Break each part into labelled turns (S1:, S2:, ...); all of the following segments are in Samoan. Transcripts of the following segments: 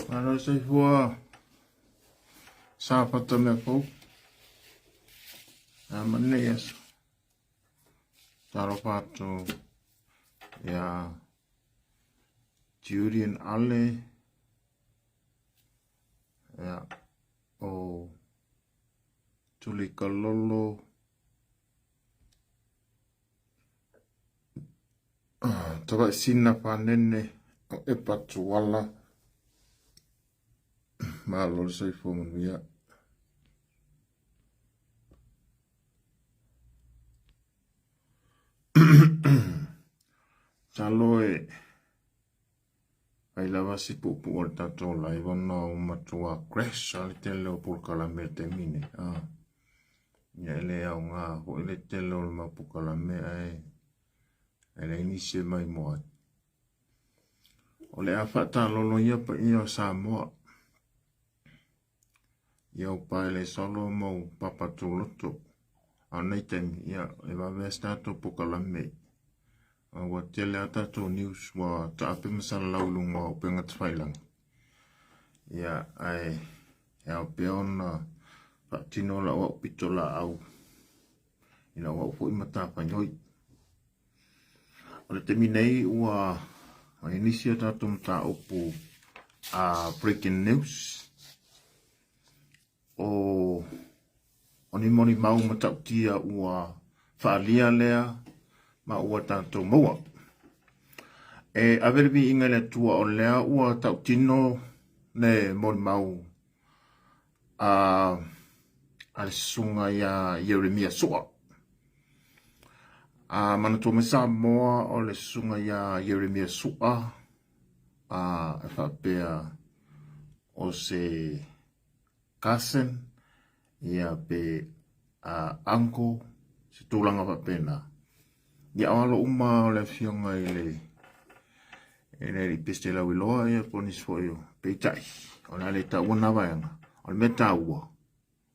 S1: Malo soifua sa fata mea fou. A mane aso. Talofa atu ia Julian Ale ia o Tulikalolo Tavaisina Fanene o Epa Tuala. Malo le soifua manuia. Talo e ai lava si puupuu o le tatou live ona ua matua crash lava le tele o polokalame i le taimi lenei. Ah. Ia e le aoga foi le tele o le mau polokalame ae e leai nisi e maimoa ai. O le a faatalolo ia paia o Samoa. Ia o pae solo ma o papa tūloto. A o nei taimi, ia, e vave a se tatou polokalame. A ua tele a tatou news ua taape ma salalau i luga o upega tafailagi. Ia, ae e ao pea ona faatino lau au pitolaau i lau au foi matafaioi. O le taimi nei ua i nisi o tatou mataupu a breaking news o o ni molimau matautia ua faaalia lea ma ua tatou maua. E ave le viiga i le Atua o lea ua tautino le molimau a a le susuga ia Ieremia Sua. A manatua mai Samoa o le susuga ia Ieremia Sua a e faapea o se cousin ia pe a uncle se tulaga faapena. Ia o alo uma o le afioga i le e le alii Peseta Lauiloa ia po o nisi foi o peitai o le a le taua na vaega. O le mea taua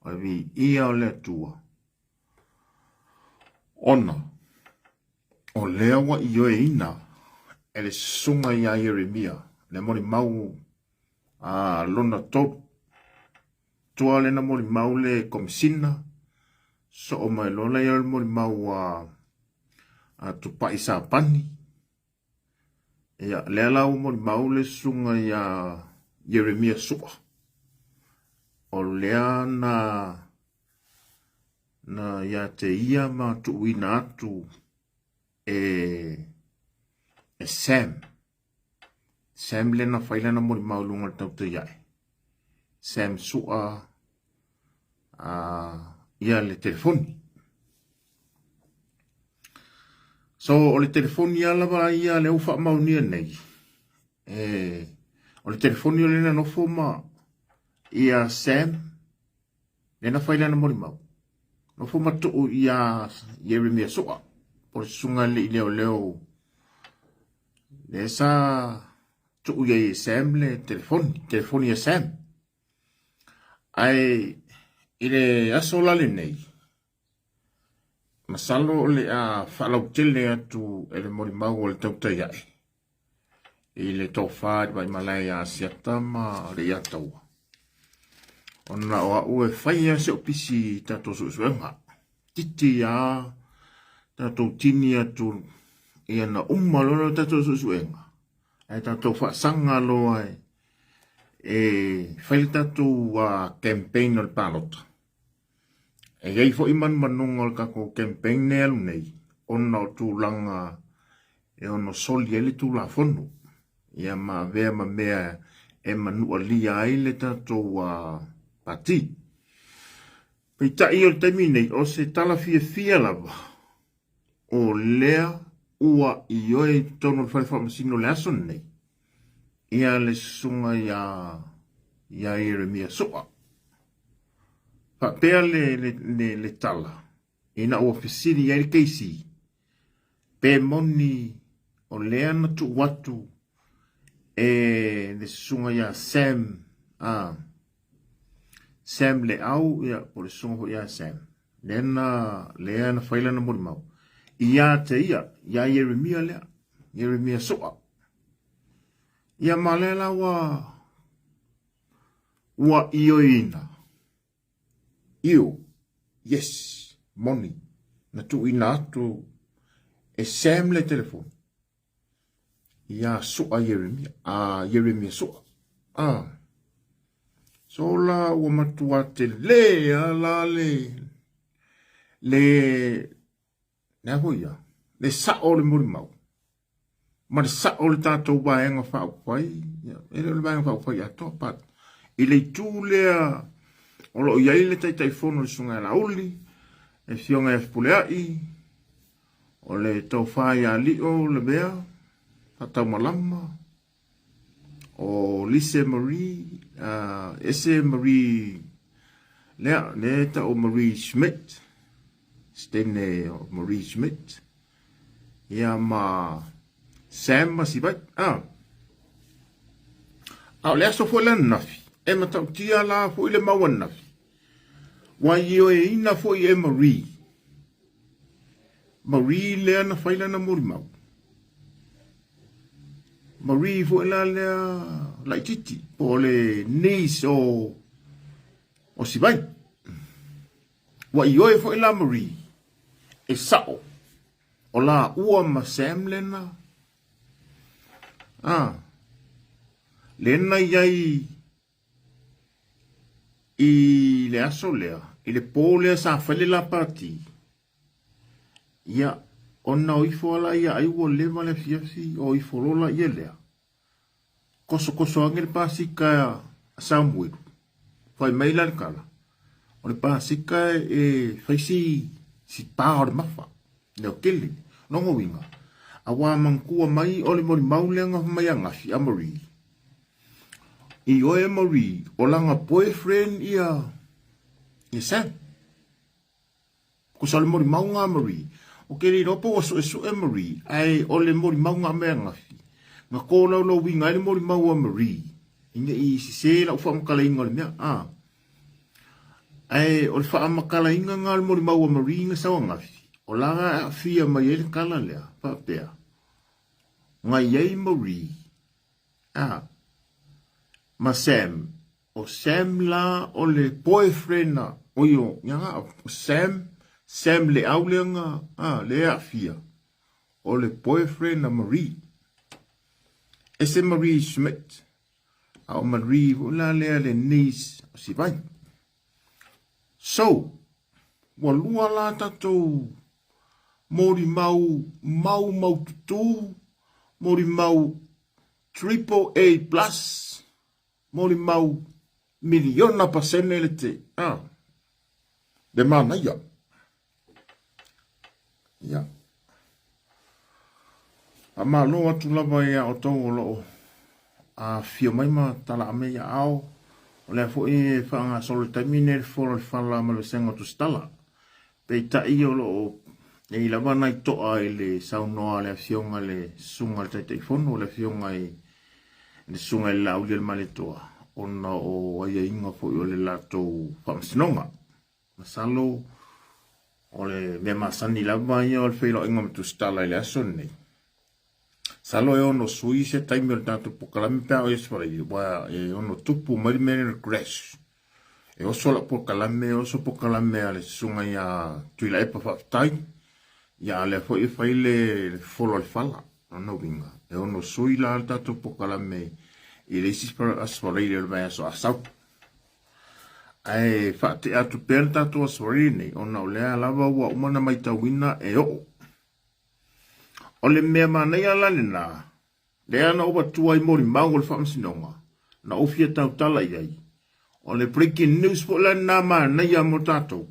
S1: o le viia o le Atua ona o lea ua ioeina e le susuga ia Ieremia le molimau a lona tolu. Tua lena molimau le komisina, soo mai loa lea o le molimau a Tupai Sapani. Ia, lea la ua molimau le susuga ia Ieremia Sua. O lea na na ia te ia ma tuuina atu e e Sam. Sam lea na fai lana molimau i luga o le tautai ae. Sam Sua ia le telefoni. So, o le telefoni a lava ia lea ua faamaonia nei, e, o le telefoni o lea na nofo ma ia Sam, lea na fai lana molimau. Nofo ma tuu ia Jeremia Soa, po le susuga le i leoleo, lea sa tuu ia i Sam le telefoni, telefoni a Sam. Ae i le aso la lenei, masalo o le a faalautele atu e le molimau o le tautai ae i le tofa i le vaimalae ia Asiata ma le Iataua. Ona o au e fai lava si ou pisi i tatou suesuega. Titi a tatou tini atu ia na uma loa le tatou suesuega. Ae tatou faasaga loa e e fai le tatou campaign o le palota. E i ai foi manumanuga o le tatou campaign lea e alu nei, ona o tulaga e ono soli ai le Tulafono, ia ma avea ma mea e manualia ai le tatou pati. Peitai o le taimi nei, o se tala fiafia lava o lea ua ioe i totonu o le fale faamasino i le aso lenei, ia le susuga ia, ia Ieremia Soa. Faapea le, le, le, le tala, ina ua fesili ai le KC, pe moni o lea na tuu atu e le susuga ia Sam, a, Sam Leau, ia, po le susuga foi ia Sam, lea na, lea na fai lana molimau, ia te ia, ia Ieremia lea, Ieremia Soa. Ia ma lea la ua Ua ioeina. Io, yes, moni, na tuuina atu e Sam le telefoni iā Soa Ieremia, a Ieremia Soa. A, so la ua matua telē a la le, le, le a foi ia, le sa'o o le molimau, ma le sa'o o le tatou Vaega Faaupufai, e le o le Vaega Faaupufai atoa, but i le itu lea o lo o i ai le Taitaifono le Susuga ia Laauli, le Afioga ia Fepuleai, o le Tofa ia Lio Lavea, Faataumalama, o Lise Marie, ese Marie lea, lea e tau Marie Schmidt, Stene o Marie Schmidt, ia ma Sam ma Sivai. Ah. A o le aso foi le ananafi, e matautia la foi le mau ananafi. Ua ioeina foi e Marie. Marie lea na fai lana molimau. Marie foi la lea laititi, po o le niece o, o Sivai. Ua ioe foi la Marie, e sa'o, o laua ma Sam lena, a, lena i ai i le aso lea, i le pō lea sa fai le la pati, ia, ona o ifo ala ia ai ua leva le afiafi, o ifo lola ia lea. Kosokoso ane le pasika a Samuelu. Fai mai la le tala, o le pasika e fai si, si pā o le mafa, leo tele. Lona uiga, a ua manatua mai o le molimau lea na fai mai ananafi a Marie. I oe Marie, o lana boyfriend ia, ia Sam. Ko le molimauga a Marie. O ke le iloa po ua suesue Marie, ae o le molimauga a mea ananafi, na kolaulauina ai le molimau a Marie, i ne i sese lau faamatalaina o le mea, a. Ae o le faamatalaina na o le molimau a Marie na sau ananafi, o la e aafia mai ai le tala lea, faapea, na i ai Marie, a, ma Sam, O Sam la o le boyfriend a oi o ia nga o Sam Sam Leau lea nga a lea aafia o le boyfriend a Marie ese Marie Schmidt a o Marie foi la lea le niece o Sivai. So ua lua la tatou molimau mau maututu molimau triple A plus Molimau miliona pasene le te, ah, le manaia. Ia. Faamalo atu lava ia outou o lo o afifio mai ma talaa mai ia ao. O lea foi e faagasolo i le taimi lenei le fola o le fala ma le vasega o Tusitala. Peitai o lo o i ai lava nai toa i le saunoa a le Afioga i le Susuga i le Taitaifono, le Afioga i le Susuga i le Laaulialemalietoa, ona o aiaiga foi o le latou faamasinoga. Masalo o le mea masani lava ia o le feiloaiga ma Tusitala i le aso lenei. Masalo e ono sui se taimi o le tatou polokalame pe a o i Aso Faraile, aua e ono tupu mai le mea lea o le crash. E oso lau polokalame, e oso polokalame a le susuga ia Tuilaepa Faafetai, ia a lea foi e fai le folo a le fala. Lona uiga, e ono sui la le tatou polokalame i le isi Aso Faraile o le vaiaso a sau. Ae faatea atu pea le tatou Aso Faraile nei, ona o lea lava ua uma ona matauina e oo. O le mea manaia la lena, lea na ou avatua ai molimau o le faamasinoga, na ou fia tautala i ai. O le breaking news foi la lena manaia mo tatou,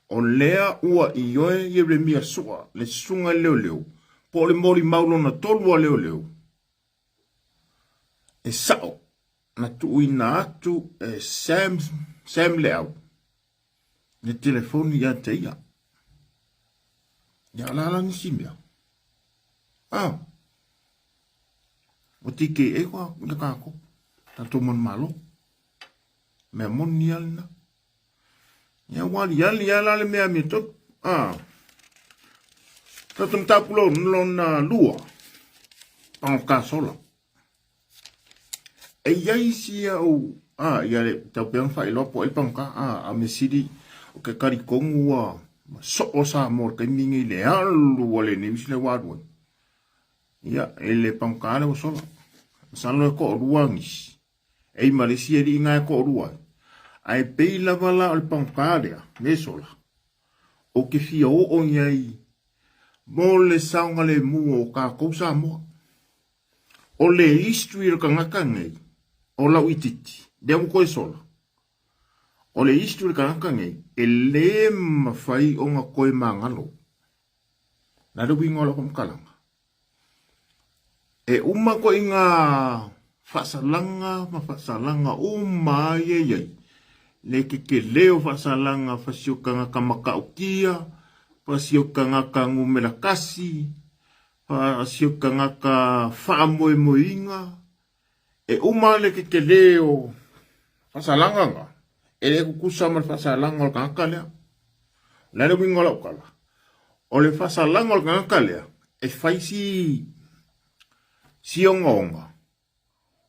S1: o lea ua ioe Ieremia Sua, le susuga i le leoleo, po o le molimau lona tolu a leoleo, e sa'o na tuuina atu e Sam, Sam Leau le telefoni ia te ia. Ia la la nisi mea. Ah. O tike e koa le kākou. Tātou manumalo. Mea moni ia lena. Ia ua aliali ia la le mea mea tonu. Ah. Tātou mataupu lona lua. Pangakasola. E i ai si au. A, ia le tau pea ona faailoa po o ai le pagota, a, a o mea sili, ou te talitonu ua soo Samoa i le taimi lenei i le alu a le news lea ua alu ai. Ia, e le pagota lea ua sola. Masalo e toalua nisi, e i ma le isi alii na e toalua ai. Ae pei lava la o le pagota lea, le sola, ou te fia oo i ai mo le saogalemu o tatou Samoa. O le history o le tagata nei, o lau itiiti, lea ua toe sola. O le history o le tagata nei, e le mafai ona toe magalo. O le a le uiga o lau faamatalaga? E uma koe i ngā faasalaga ma faasalaga uma lava ia e i ai, le tetele o faasalaga fasi o tagata matautia, fasi o tagata numera tasi, si o tagata faamoemoeina, e uma le tetele o faasalaga na, e le tutusa ma le faasalaga o le tagata lea. O le a le uiga o lau tala? O le faasalaga o le tagata lea, e fai si si ogaoga,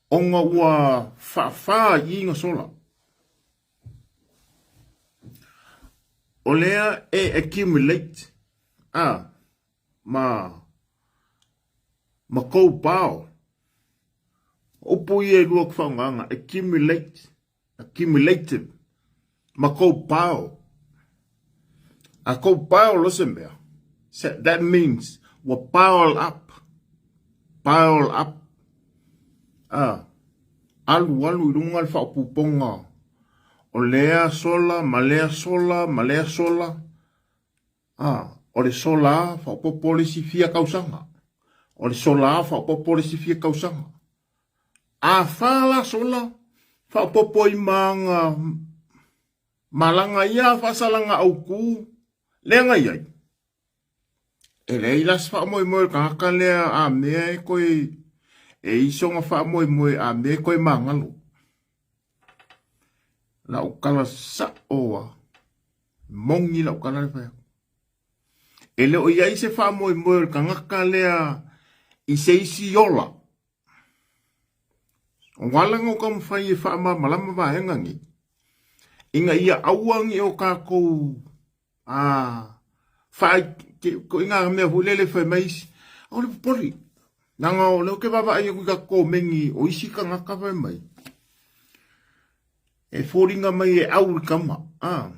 S1: ona ua faafa i i na sola. O lea e accumulate, a, ma ma kou pao. O upu ia e lua ku whaongaanga, accumulate, accumulative, ma kou pao. A kou pao lo se mea, that means ua pile up, pile up. A, alu alu i lunga le whaopuponga o lea sola ma lea sola ma lea sola, Ā, o le sola a faaopoopo le isi fia tausaga. O le sola a faaopoopo le isi fia tausaga. A fā la sola, faaopoopo i ma aga malaga ia faasalaga autū lea na i ai. E leai la se faamoemoe o le tagata lea a mea e toe e i sona faamoemoe a mea e toe magalo. Lau tala sa'o a. Moni lau tala le fai atu. E le o i ai se faamoemoe o le tagata lea i se isi ola. O ala na o taumafai e faamalamalama vaega nei, ina ia aua ne i o tatou a faa ko ina mea foi lele fai mai isi, o le popoli. Leaga o lea ou te vaavaai atu i tatou komeni o isi tagata fai mai, E foliga mai e au le tama, a,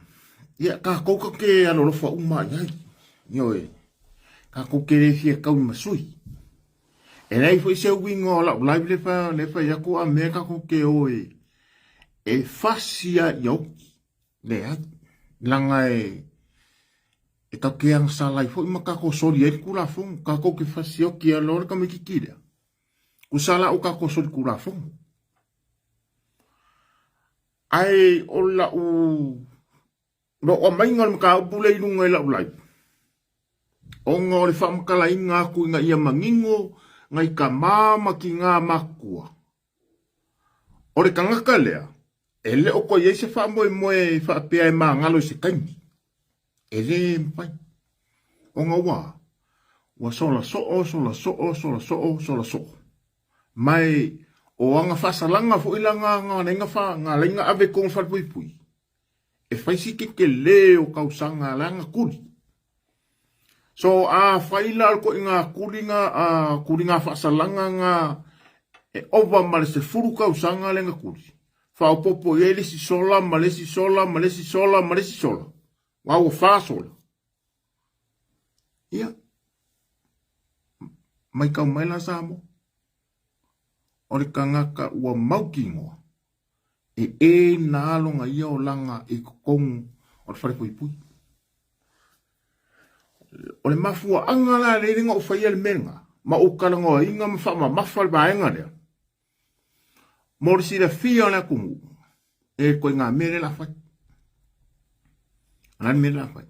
S1: ia, tatou ka te alolofa uma i ai. Ioe, tatou te le fia tau i masui. E leai foi se uiga o lau live le fa, le fai atu a mea tatou te o e, e fasi a ia oki. Leai, leaga e, e tatou te agasala ai foi ma tatou soli ai le Tulafono. Tatou te fasi oki a loa le tamaitiiti lea. Kusa la o tatou soli Tulafono. Ae o lau lou aumaiga o le mataupu lea i luga i lau live, ona o le faamatalaina atu ina ia manino nai tama ma tina matutua. O le tagata lea, e le o toe i ai se faamoemoe faapea e magalo i se taimi. E le mafai. Ona ua, ua sola soo, sola soo, sola soo, sola soo. Ma e o aga faasalaga foi la nga nga laina fa nga laina ave i totonu o le falepuipui, e fai si tetele o tausaga la nga kuli. So a fai la o le koiga kuli nga a kuli nga faasalaga nga e ova ma le 10 tausaga le nga kuli. Faaopoopo i ai le isi sola ma le isi sola ma le isi sola ma le isi sola. Aua ua fa sola. Ia, maitau mai la Samoa, o le tagata ua mautinoa e ē na aloga ia olaga i totonu o le falepuipui. O le mafuaaga la lea na ou faia le mea lena, ma ou talanoaina ma faamamafa le vaega lea, Mo le silafia o le atunuu, e koe ngā mea lea la fai. O le a le mea lea la fai?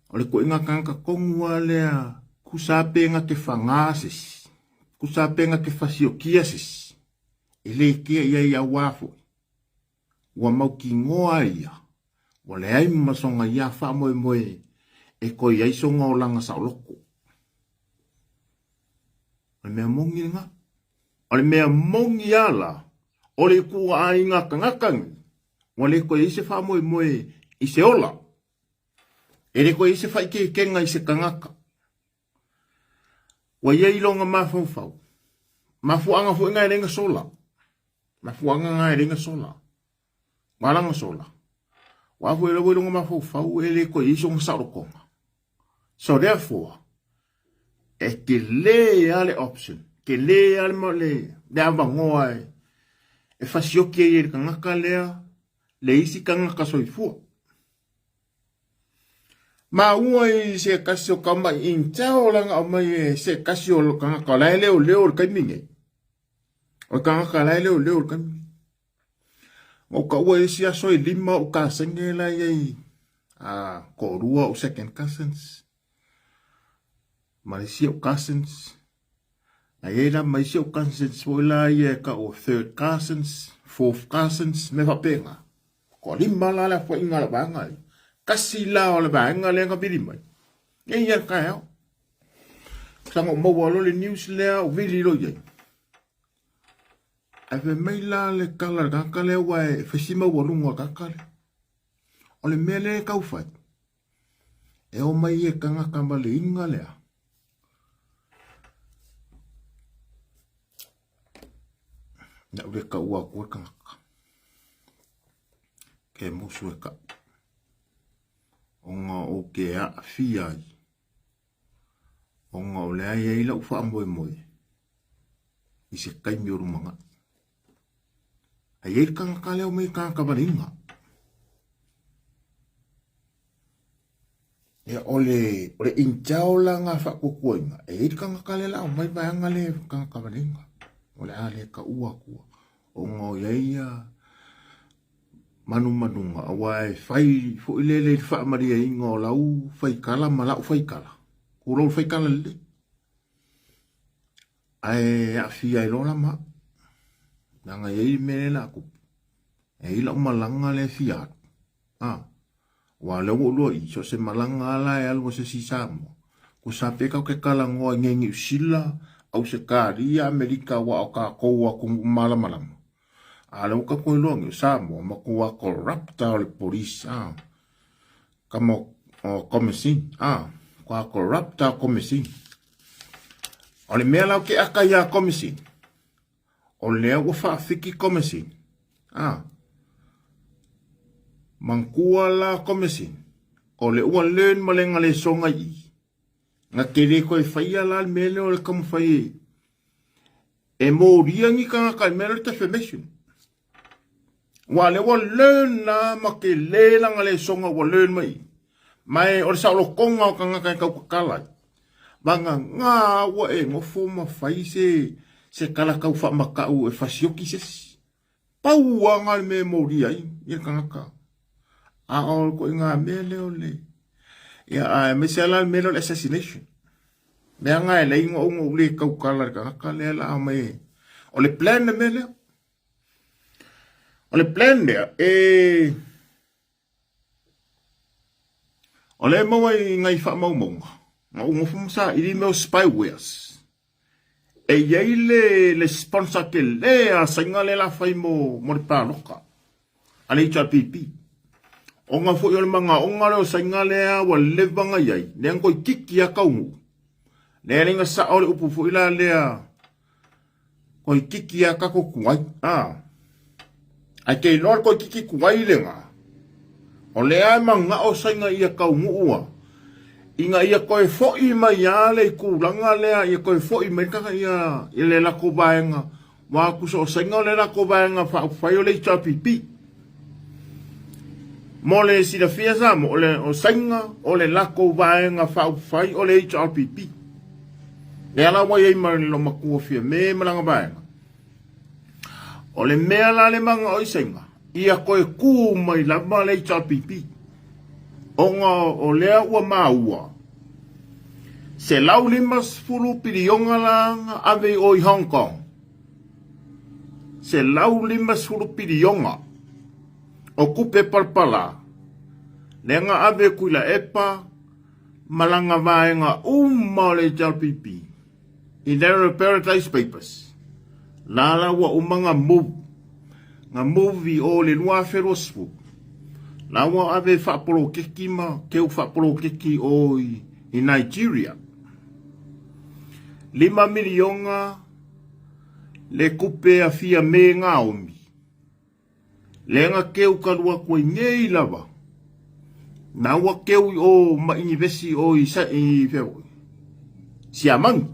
S1: O le koe ngā tagata tonu a lea kusa pe nga te whangā se isi, kusa pe nga te whasiokia se isi, e le kea ia i au wā foi. Ua mautinoa ia, ua leai ma sona ia faamoemoe e koi ai sona olaga saoloko. O le mea moni lena. O le mea moni lava la, o le ituaiga tagata lenei, ua le toe i ai se faamoemoe i se ola. E le toe i ai se faaikeikega i se tagata. Ua i ai lona mafaufau. Mafuaaga foi na e le na sola. Mafuaaga na e le na sola. Ua ala na sola. Ua foi lava i lona mafaufau e le toe i ai sona saolotoga. So therefore, e tele lava le option, tele lava le, le avanoa e, e fasioki ai e le tagata lea le isi tagata soifua. Maua i se tasi o kamai intel la na aumai e se tasi o tagata o la e leoleo i le taimi nei. O le tagata la e leoleo i le taimi nei. Na ou taua i isi aso e lima ou kasene la e i ai a toalua ou second cousins ma le isi ou cousins. Na i ai la ma isi ou cousins foi la ia e tau o third cousins, fourth cousins, mea faapena. Toalima la le afuaiga a le vaega lea. Tasi la o le vaega lea na vili mai. E ia le taeao. Saga ou maua loa le news lea, ou vili loa i ai. Ae fai mai la le tala a le tagata lea aua e fai si maualuga o le tagata lea. O le mea lea e tau fai, e omai e tagata ma le iga lea. Na'u le taua atu le tagata. Ke musu e ka'u. Ona ou te aafia ai. Ona o lea e i ai la'u faamoemoe i se taimi o lumanai. Ae i ai le tagata lea omai e tagata valeina. Ia, o le, o le intel la nga faatuatuaina, e i ai le tagata lea la aumai vaega lea e tagata valeina. O le a le taua atua. Ona o i ai ia manumanuga, aua e fai foi lele i le faamalieina o lau faikala ma lau faikala. Tulou le faikala lelei. Ae aafia ai loa la ma au. Leaga e i ai le mea lea o le a tupu. E i ai lau malaga lea e fia alu. A, aua o lea ua ou iloa i i, so o se malaga lava la e alu a se isi i Samoa, tusa pe tatou te talanoa i inei Niu Sila, Ausetalia, Amerika aua o tatou atunuu malamalama. A o lea ua tatou iloa nei, o Samoa, matua corrupt lava o le police, a, kama o Komesina, a, matua corrupt lava o Komesina. O le mea la ou te aka iā Komesina, O lea ua faafiki Komesina. A. Manatua la Komesina, o le ua learn ma le galesoga i i. Na te le toe faia la le mea lea o le taumafai e, e molia ni tagata i le mea lea o le defamation. Ua lea ua learn la ma tele lana lesoga ua learn mai i. Ma e o le saolotoga o tagata e tautatala ai. Vagana ua e nofo ma fai se, se tala tau faamatau e fasioki se isi. Pau lava na o le mea e molia ai ia le tagata. A o le ituaiga mea lea o le... Ia, aemaise lava la le mea lea o le assassination. Mea na e leai ona ou le tautala i le tagata lea o le a aumai e... O le plan le mea lea. O le plan lea, e... O lea e maua i nai faamaumauga, na ou nofo ma saili mea o spywares. E i ai le, le sponsor tele a Saina lea la fai mo, mo le paloka a le HRPP. Ona foi o le manaoga lea o Saina lea ua leva na i ai, lea na toeitiiti lava taunuu. Lea le na sao le upu foi la lea Toeitiiti a tatou tuai, a. Ae te iloa le toeitiiti tuai lena, o lea e manao Saina ia taunuu a, ina ia toe foi mai a le tulaga lea, ia toe foi mai le ia, ia le latou vaega, aua tusa o Saina o le latou vaega faaupufai o le HRPP. Mo le silafia Samoa, o le o Saina o le latou vaega faaupufai o le HRPP. Lea la ua i ai ma le matua Fiame ma lana vaega. O le mea la le manao i Saina, ia toe tu mai lava le HRPP. Ona o lea ua maua, 150 piliona la na ave i o i Hong Kong. 150 piliona o tupe palapala lea na ave e Tuilaepa ma lana vaega uma o le HRPP i Narrow Paradise Papers. La la ua uma nga move, nga move i o le 2020. La ua ave faapolokeki ma keu faapolokeki o i, i Nigeria. Lima milionga le kupe a fia me ngā omi. Lea nga keu ka lua koe nei lava. Na ua keu i o ma inivesi o i, sa, i fea Siamangi.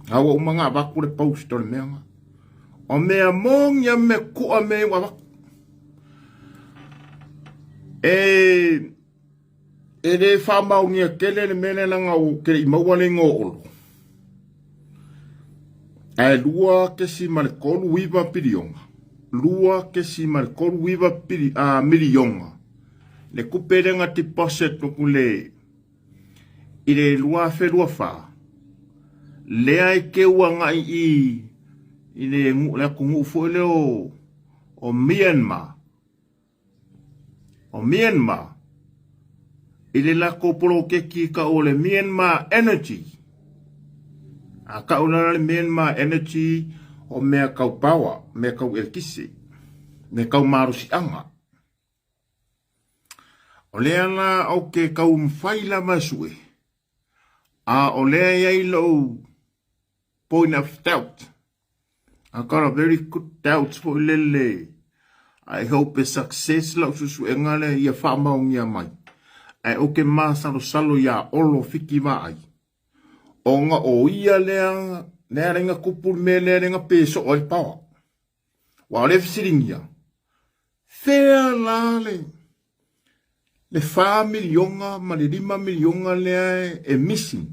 S1: A ua uma nga avaku le post o le mea nga. O mea mongi a me kua me ua avaku. E, e le whaamaonia tele le mea lea langa o ke i maua le ingoa o Olo. Ae 2.39 piliona. 2.39 pili, miliona. Le kupe lea nga deposit nuku le i le 2024, lea e keu agai i i le, le atunuu foi lea o, o Myanmar. O Myanmar, i le latou poloketi kau o le Myanmar Energy. A kau lana le Myanmar Energy o mea kau power, mea kau elekisi, mea kau malosiaga. O lea la o ke kau mawhai lava e sue, a o lea e ai lou point of doubt. I got a very good doubt foi lele. I hope e success lau susuega lea ia faamaonia mai. Ae o ke masalosalo iā Olo Fiki Vaai. Ona o ia lea, lea lenga kupu le mea lea lenga pe soo ai le paoa. Ua o le fesiligia, fea la le, le 4 miliona ma le 5 miliona lea e missing?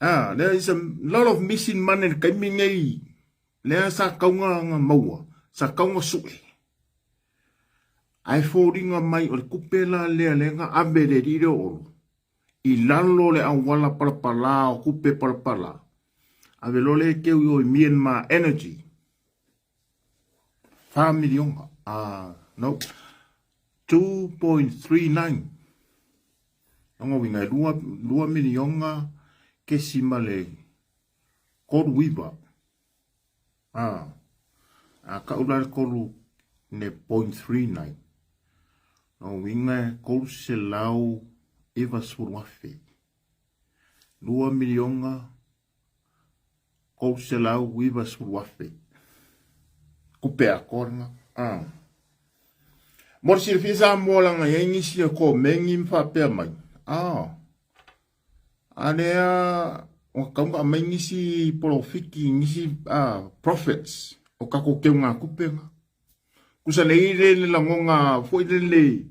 S1: Ah, there is a lot of missing money le taimi nei. Lea sa kaunga nga maua, sa kaunga sue. Ae foliga mai o le kupe la lea lea nga ave le alii lea o Olo. I lalo le auala palapala o kupe palapala. Ave loa lea e keu i o i Myanmar Energy. 4 miliona. Ah, no. 2.39. Lona uiga e 2, 2 miliona kesima le 39. Ah, a kau la le kolu ne 0.39. Lona uiga e 390 afe. 2 miliona 390 afe. Kupe atoa lena. Ah. Mo le silafia Samoa laga e i ai nisi e komeni ma faapea mai, ah, a lea ua tatau ona aumai nisi polofiti, nisi prophets o tatou teugatupe na. Tusa nei le le lagona foi lele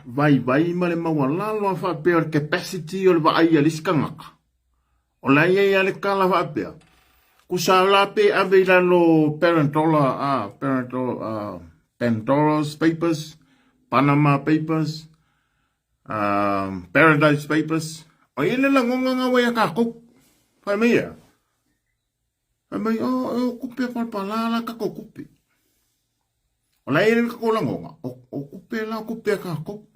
S1: vaivai ma le maualalo a faapea o le capacity o le vaai a le isi tagata. O la e i ai lava le tala faapea, tusa la pe ave i lalo Parentola, Parentola, Pandora's Papers, Panama Papers, Paradise Papers, o ia le lagona na ua ia tatou. Fai mai ea? Fai mai, oh, e o kupe palapala la tatou kupe. O la e i ai le tatou lagona, o kupe la o kupe a tatou.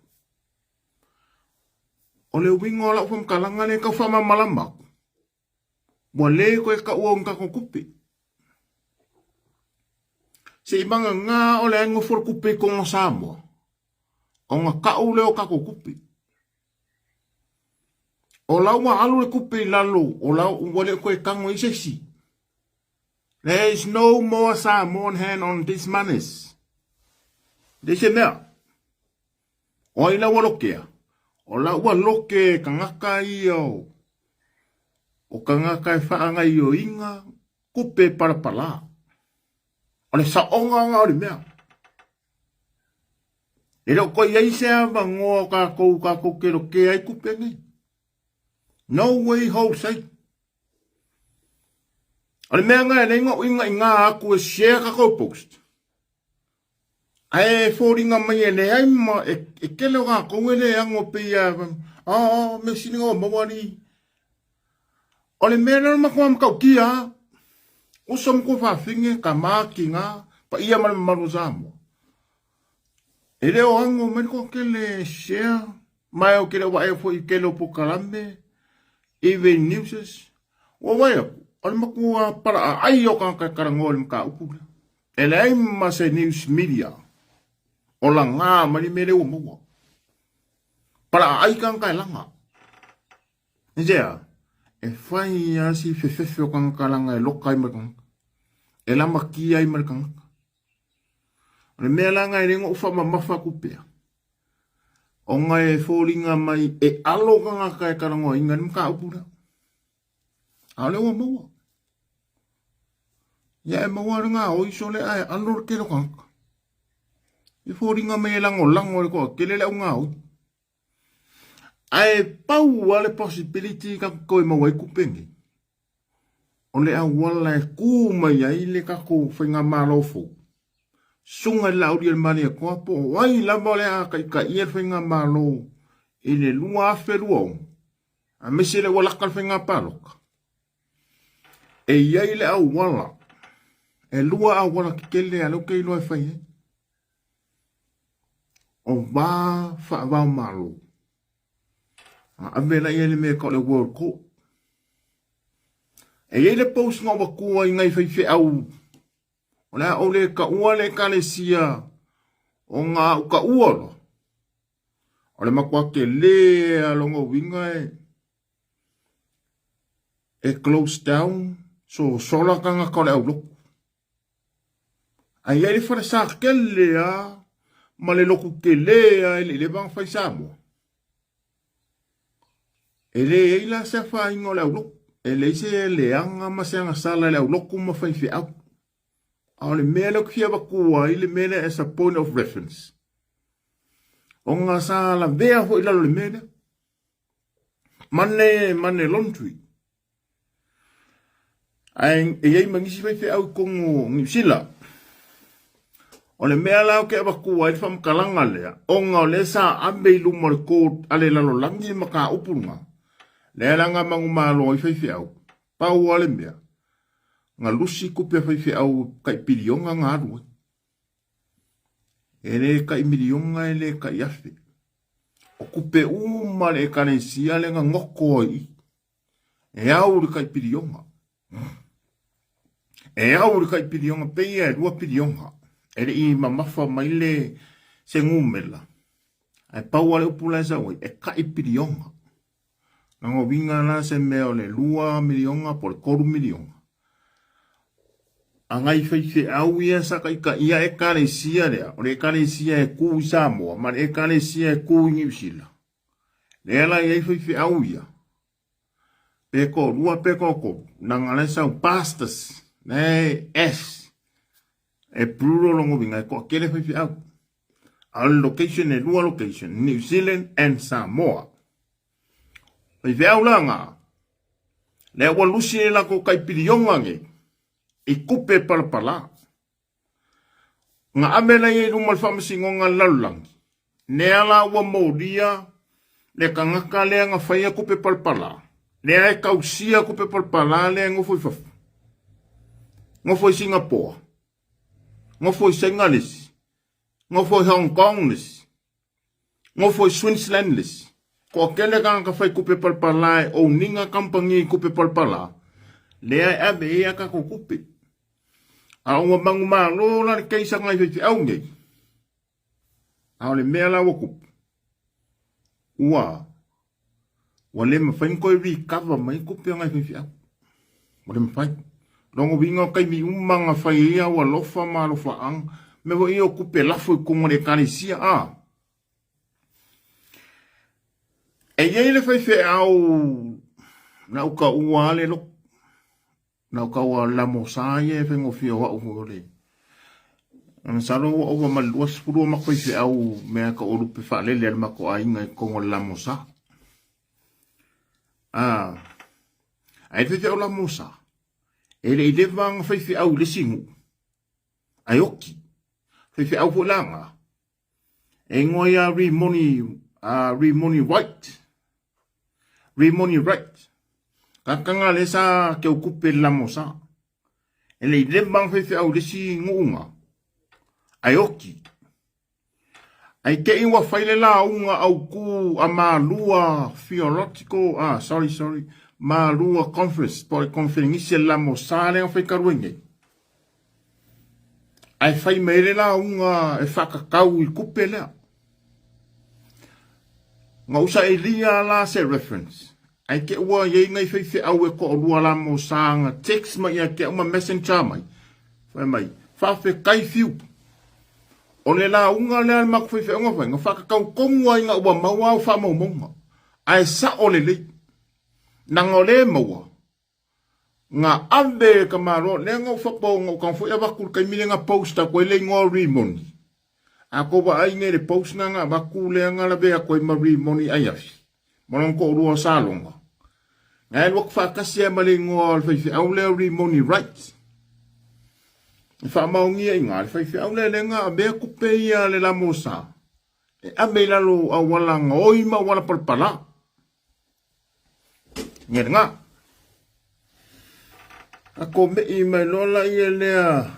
S1: O le uiga o lau faamatalaga lea e tau faamalamalama atu, ua le toe taua o ni tatou tupe. Se i vagana o le a nofo le tupe i totonu o Samoa, ona tau lea o tatou tupe. O la ua alu le tupe i lalo, o la ua le toe tago i se isi. There is no more Samoan hand on these monies. Leai se mea. O ai la ua lokea? O la ua loke e tagata ia o, o tagata e faagaioiga kupe palapala. O le saoga nga o le mea. E le o koe iai se avanoa o tatou, tatou te lokea ai kupe nei. No way Jose. O le mea nga e leai na uiga i atu e share tatou post. Ae foliga mai e leai ma e, e tele o tatou e le ano pei a oh, mea sili na maua alii. O le mea lea o le matua matautia lava, uso ma tuafafine, tama, tina, paia ma le mamalu o Samoa. E le o ano mai le toatele e share, ma e ou te le o vaaia foi i tele o polokalame, even newses. Ua vaai atu, o le matua palaaai o tagata e talanoa i le mataupu lea. E leai ma se news media o laga mai le mea lea ua maua. Palaaai tagata e laga. Aisea? E fai lava si fefefe o tagata leaga e loka ai ma le tagata. E lamatia ai ma le tagata. O le mea leaga e le na ou faamamafa atu pea, ona e foliga mai e alo tagata e talanoaina le mataupu lea. A o lea ua maua. Ia e maua le gaoi sole ae alo le tele o tagata. E foliga mai e lagolago e le toatele le au gaoi. Ae pau lava le possibility tatou toe maua ai tupe nei, o le auala e tu mai ai le tatou faigamalo fou, Susuga i le Laaulialemalietoa po o ai lava o le a taitaia le faigamalo i le 2026, aemaise lea ua lata le faiga palota, e i ai le auala, e lua auala tetele a lea ou te iloa e fai ai. O va faavaomalo, a ave la i ai le mea e tau o le World Court. E i ai le post na ou avatua i nai faifeau, o le a ou le taua le ekalesia ona a ou taua loa, o le matua tele lava lona uiga e close down, sosola tagata o le aulotu. Ae i ai le falesa tele lava ma le lotu tele lava e le i leva ona fai i Samoa. E leai la se afaina o le aulotu, e leai se leaga ma se agasala i le aulotu ma faifeau. A o le mea lea ou te fia avatua ai le mea lea as a point of reference, ona sa lavea foi i lalo o le mea lea. Money, money laundry. Ae e i ai ma nisi faifeau i totonu o Niu Sila. O le mea la ou te avatua ai le faamatalaga lea, ona o lea sa ave i luma o le court a le lalolagi le mataupu lena, lea la na manumalo ai faifeau, pau lava le mea, na lusi tupe a faifeau tai piliona na alu ai. E le tai miliona e le tai afe. O tupe uma a le Ekalesia lea na goto ai i i. E au i le tai piliona. E au i le tai piliona, pei e 2 piliona. E le i mamafa mai le se numera. Ae pau lava le upu la e sau ai, e tai piliona. Lona uiga la se mea o le 2 miliona po o le 3 miliona. A nai faifeau ia sa taitaia ekalesia lea, o le ekalesia e tu i Samoa ma le ekalesia e tu i Niu Sila. Lea la i ai faifeau ia, pe toalua pe toatolu, leaga la e sau pastors, la e S, e plural lona uiga e toatele faifeau. A o le location e lua location, New Zealand and Samoa. Faifeau la na, lea ua lusi le latou tai piliona nei i tupe palapala. Na ave la ia i luma o le Faamasinoga a le Lalolagi, lea la ua molia le tagata lea na faia tupe palapala, lea e tausia tupe palapala lea e nofo i fafo, nofo i Singapoa, nofo i Saina le isi, nofo i Hong Kong le isi, Nofo i Switzerland le isi. Toatele tagata fai tupe palapala e own ina kamupani i tupe palapala, lea e ave ai a tatou tupe. A ua manumalo la le case a nai faifeau nei, a o le mea la ua tupu, ua Ua le mafai ona toe recover mai tupe a nai faifeau. Ua le mafai. Lona uiga o taimi uma na fai ai au alofa ma alofaaga, mea foi ia o tupe lafo i totonu o le ekalesia, a. E i ai le faifeau na ou taua lava le lotu. Na o kau a lamosa ia e faigofie o au foi o le Masalo ua ova ma le 20 o matou faifeau mea ka o lupe faalele a le matou aiga i totonu o le lamosa. Ah, ae le faifeau lamosa, e le i leva ona faifeau i le isi nuu, ae oti. Faifeau foi la na, E ingoa ia Rimoni, Rimoni White. Rimoni Wright. Kakanga le sa ke ukupe le lamosa. E le i leva ona faifeau i le isi nuuga. Ae oti. Ae te i ua fai le lauga autu a Malua Theological, ah, sorry, sorry, ma 2 conference po o le conferenisi a le Lamosa lea na fai talu ai nei. Ae fai mai ai le lauga e faatatau i tupe lea. Na ou sailia la se reference, ae te ua i ai nai faifeau e toalua Lamosa na text mai ia te au ma messenger mai, fai mai, faafetai Fiu. O le lauga lea a le matou faifeau na fai, na faatatau tonu lava ina ua maua au faamaumauga, ae sao lelei. Leaga o lea e maua, na ave e ka Malo, lea na ou faapea na ou tago foi avatu i le taimi lea na post atu ai le igoa o Rimoni. A tou vaai nei i le post lena na avatu lea na lavea atu ai ma Rimoni Aiafi ma lona toalua o Saloga, na e alu atu faatasi lava ma le igoa o le faifeau lea o Rimoni Wright. E faamaonia i ina le faifeau lea lea na avea tupe ia a le Lamosa e ave i lalo o auala gaoi ma auala palapala. Nge lena. A komei mai loa la ia lea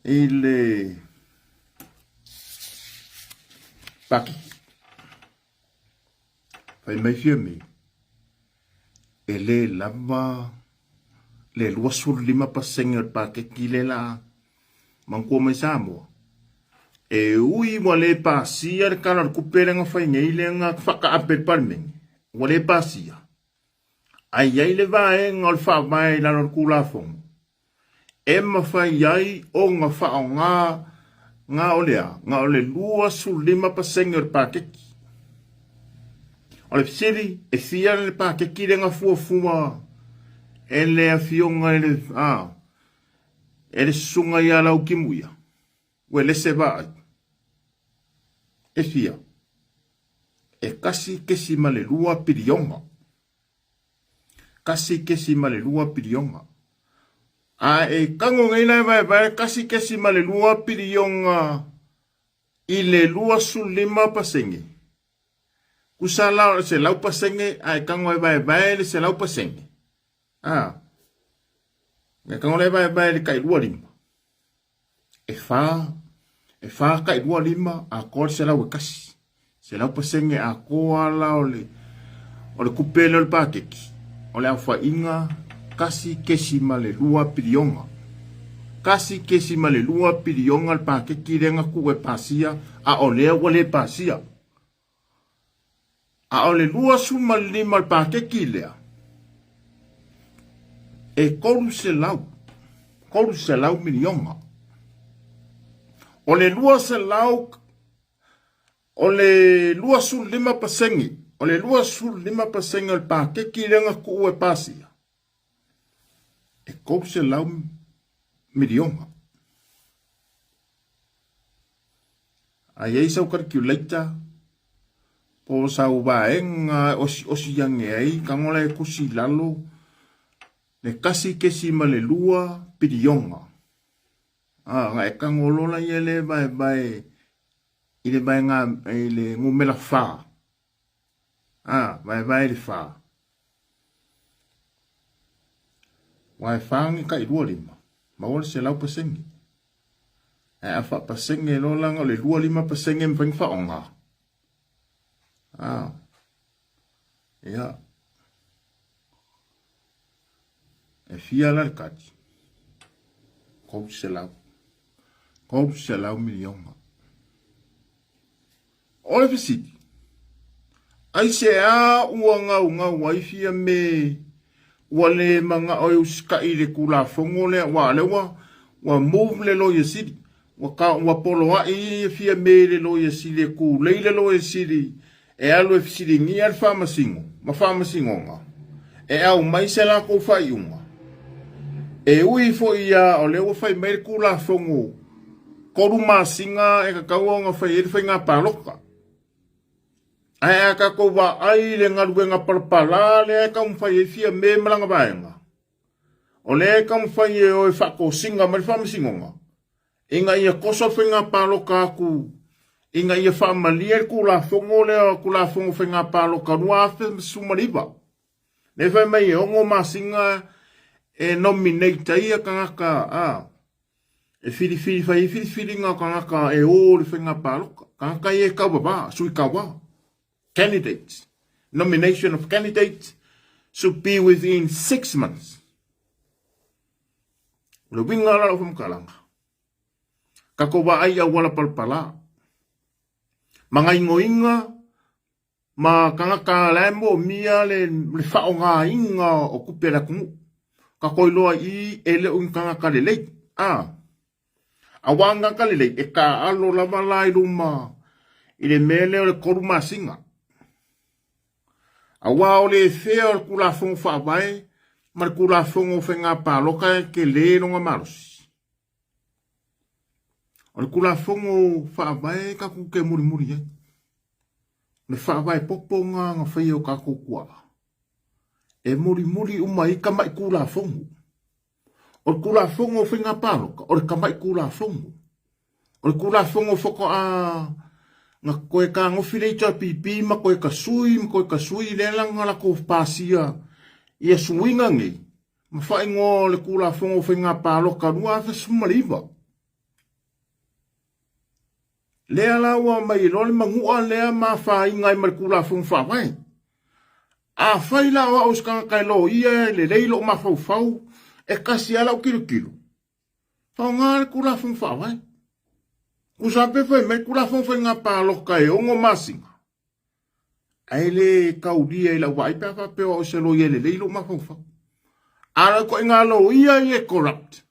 S1: i le paki. Fai mai Fiame, e le lava le 25% o le paketi lea la manatua mai Samoa. E ui ua le pasia le Tala o le Tupe lea na fai nei lea na faataape i le Palemene, ua le pasia, ae i ai le vaega o le Faavae i lalo o le Tulafono e mafai ai ona faaaoga na o le a? Na o le 25% o le paketi. O le fesili, e fia le paketi lea na fuafua e le afioga i le, a, e le susuga ia Lautimuia? Ua lese vaai. E fia? E 1.2 piliona. 1.2 piliona. A e tago nei la e vaevae 1.2 piliona i le 25%. Tusa la o le 100% a e tago e vaevae le 100%. A, e tago la e vaevae i le tai 25. E whā, e whā kai 25 atoa le 101. 100% atoa la o le, o le kupe lea o le paketi. O le aofaiga 1.2 piliona. 1.2 piliona le paketi lea na tuu e pasia, a o lea ua le pasia. A o le 25 o le paketi lea, e 300, 300 miliona. O le 200, o le 25%, o le 25% o le paketi lea na tuu e pasia, e 300 miliona. A i ai sau calculator po o sau vaega e osi'osi ane ai tago la e tusi i lalo le 1.2 piliona. A, na e tago loa laia lea e vaevae i le vaega i le numera fa. A, vaevae i le fa. Aua e fa ni tai 25, maua le 100%. Ae a faapasene loa la, o le 25% e mafai ona faaaoga. A, ia. E fia la le kati? 300. 300 miliona. O le fesili, aisea ua gaugau ai Fiame ua le manao e usitai i le Tulafono lea, aua o lea ua, ua move le Loia Sili, ua, ka, ua poloai Fiame i le Loia Sili e tulei le Loia Sili e alu e fesiligia le Faamasino ma Faamasinoga e aumai se latou faaiuga. E ui foi ia o lea ua fai mai le Tulafono 3 masina e tatau ona fai ai le faiga palota. Ae a tatou vaai i le galuega palapala lea e taumafai ai Fiame ma lana vaega, o lea e taumafai e o e faatosina mai le Faamasinoga ina ia toso le faiga palota atu ina ia faamalie le Tulafono lea, Tulafono Faiga Palota 2019. Lea fai mai e 6 masina e nominate ai ia tagata a e filifili fai ai filifiliga o tagata e o i le faiga palota, tagata ia e tauavā, sui tauā, candidates. Nomination of candidates should be within 6 months. O le uiga la o lau faamatalaga, tatou vaai i auala palapala, ma gaoioiga ma tagata la e moomia le faaaogaina o tupe a le atunuu. Tatou iloa i i e le o ni tagata lelei, a. Aua o ni tagata lelei e taaalo lava la i luma i le mea lea o le 3 masina. Aua o le fea o le Tulafono Faavae ma le Tulafono o Faiga Palota e tele lona malosi. O le Tulafono Faavae tatou te mulimuli ai. O le faavae popo lena na faia e o tatou tuaa. E mulimuli uma ai tamai Tulafono. O le Tulafono o Faiga Palota, o le tamai Tulafono. O le Tulafono faatoa na toe tagofi le HRPP ma toe tasui ma toe tasui lea la na latou pasia ia suiga nei ma faaigoa o le Tulafono o Faiga Palota 2019. Lea la ua aumai ai loa le manua lea ma afaina ai ma le Tulafono Faavae. Afai la o au o se tagata e loia e lelei lou mafaufau, e tasi lava lau tilotilo, faaaoga le Tulafono Faavae. Tusa lava pe fai mai le Tulafono Faiga Palota e 6 masina, ae le taulia i lau vaai pe a faapea o au o se loia e lelei lou mafaufau. A o le ituaiga loia ia e corrupt,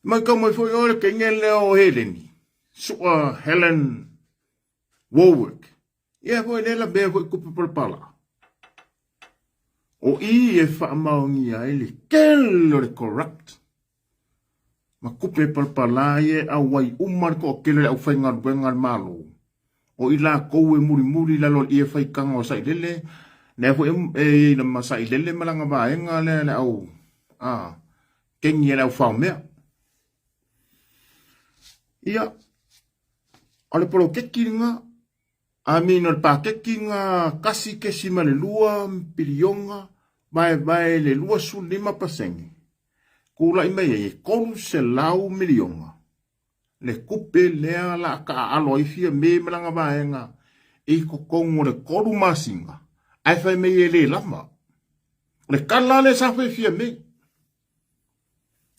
S1: Matau mai foi oe le teine lea o Heleni, Sua Helen Warwick. Ia foi lea lavea foi tupe palapala. O i e faamaonia ai le tele o le corrupt ma tupe palapala ia e auai uma le toatele o le aufaigaluega a le Malo. O i latou e mulimuli i lalo o le ie faitaga o Sailele, lea foi e i ai ma Sailele ma lana vaega lea le au a kengi a le au faomea. Ia, o le poloketi lena, I mean o le paketi lena 1.2 piliona vaevae le 25%, tulai mai ai e 300 miliona le tupe lea la a taaalo ai Fiame ma lana vaega i totonu o le 3 masina, ae fai mai e le lava. O le tala lea sa fai e Fiame.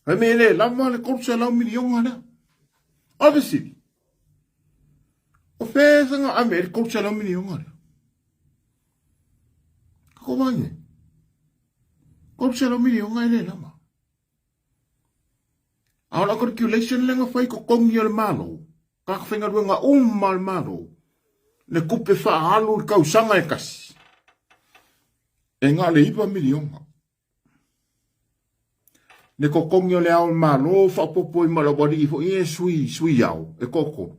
S1: Fai mai e le lava le 300 miliona lea. O le fesili, o fea e saga ave ai le 300 miliona lea? Ko vai e? 300 miliona e le lava. A o lau calculation lea na fai i totogi o le Malo, tagata faigaluega uma a le Malo, le tupe faaalu i le tausaga e tasi, e na o le $9 miliona. Le totogi o le ao o le Malo faaopoopo ai ma le aualii foi ia e sui, sui ao e toatolu.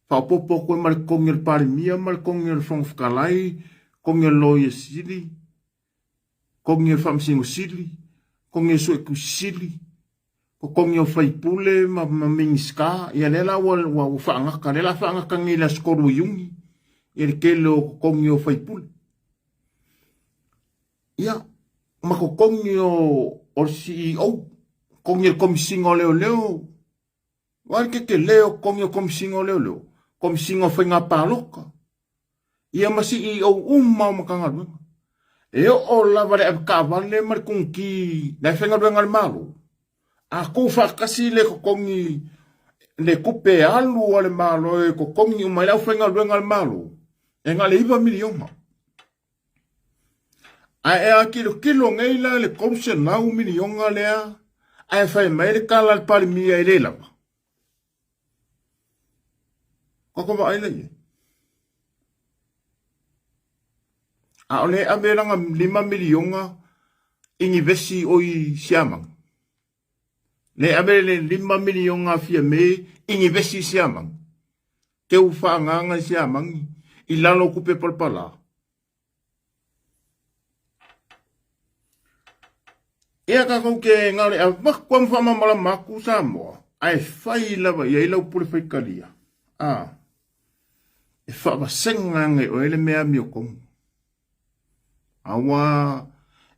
S1: Faaopoopo atu ai ma le totogi o le Palemia ma le totogi o le Fofoga Fetalai, totogi o le Loia Sili, totogi o le Faamasino Sili, totogi o le Suetusi Sili, totogi o faipule ma, ma Minisita, ia lea la ua, ua, ua faagata, lea la faagata nei i le aso 3 o Iuni, ia le tele o totogi o faipule. Ia, ma totogi o, o le CEO, totogi o le Komesina o Leoleo, Vaai le tetele o totogi o Komesina o Leoleo, Komesina o Faiga Palota, ia ma CEO uma o Matagaluega. E oo lava le avetaavale ma le konuti la e faigaluega a le Malo, a tuufaatasi le totogi le tupe alu a le Malo e totogi uma ai le aufaigaluega a le Malo, e na o le $9 miliona. Ae a tilotilo nei la le 300 miliona lea ae fai mai le tala a le Palemia e le lava. Tatou vaai la i ai. A o lea e ave lana 5 miliona i ni vesi o i Siamani. Lea e ave le 5 miliona a Fiame i ni vesi i Siamani. Teu faaagaga i Siamani i lalo o tupe palapala. Ia tatou te na o le avatu lava ma faamalamalama atu Samoa, ae fai lava i ai lau pule faitalia. A, e faavasega ane e oe le mea amiotonu. Aua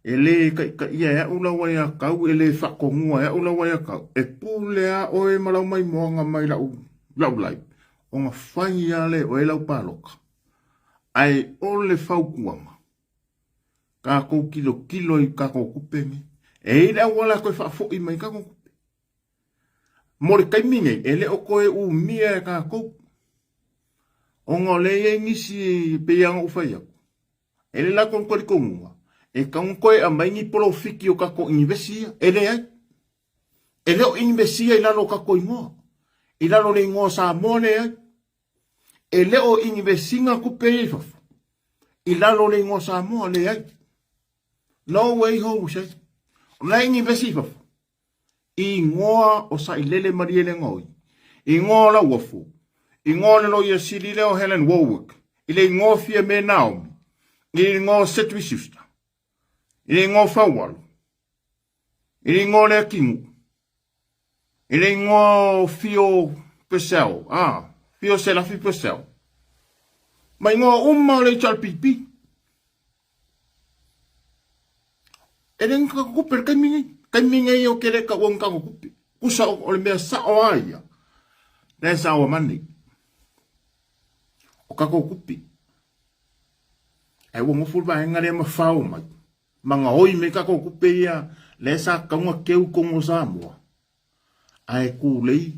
S1: e le taitaia e au lau aiatatau, e le faatonua e au lau aiatatau, e pule lava oe ma lau maimoaga mai lau, lau life, ona fai lava lea e oe lau palota. Ae o le fautuaga, tatou tilotilo i tatou tupe nei. E i ai le auala e toe faafoi mai tatou tupe. Mo le taimi nei, e le o toe umia e tatou. Ona o lea e i ai nisi e pei lava ona ou fai atu, e le latou talitonuga e tatau ona toe aumai ni polofiti o tatou inivesi ia. E leai. E le o inivesia i lalo o tatou igoa. I lalo o le igoa o Samoa, leai. E le o inivesiga tupe ia i fafo i lalo o le igoa Samoa, leai. No way Jose. O la e inivesi i fafo i igoa o Sailele Malielegaoi, igoa o Lauofo, igoa o le loia sili lea o Helen Warwick, i le igoa o Fiame Naomi, i le igoa o Cedric Schuster, i le igoa o Faualo, I le igoa o Leatinuu. I le igoa o Fio Purcell, ah, Fio Selafi Purcell. Ma igoa uma o le HRPP. E le ni kupe le taimi nei. Taimi nei o ke le ka uang ka kupe. Kusa o le mea sao a ia. That's our money. O ka kupe. Ai ua ngofu le vaega lea ma fao mai. Ma gaoi mai tatou tupe ia lea sa tatau ona keu i totonu o Samoa ae tulei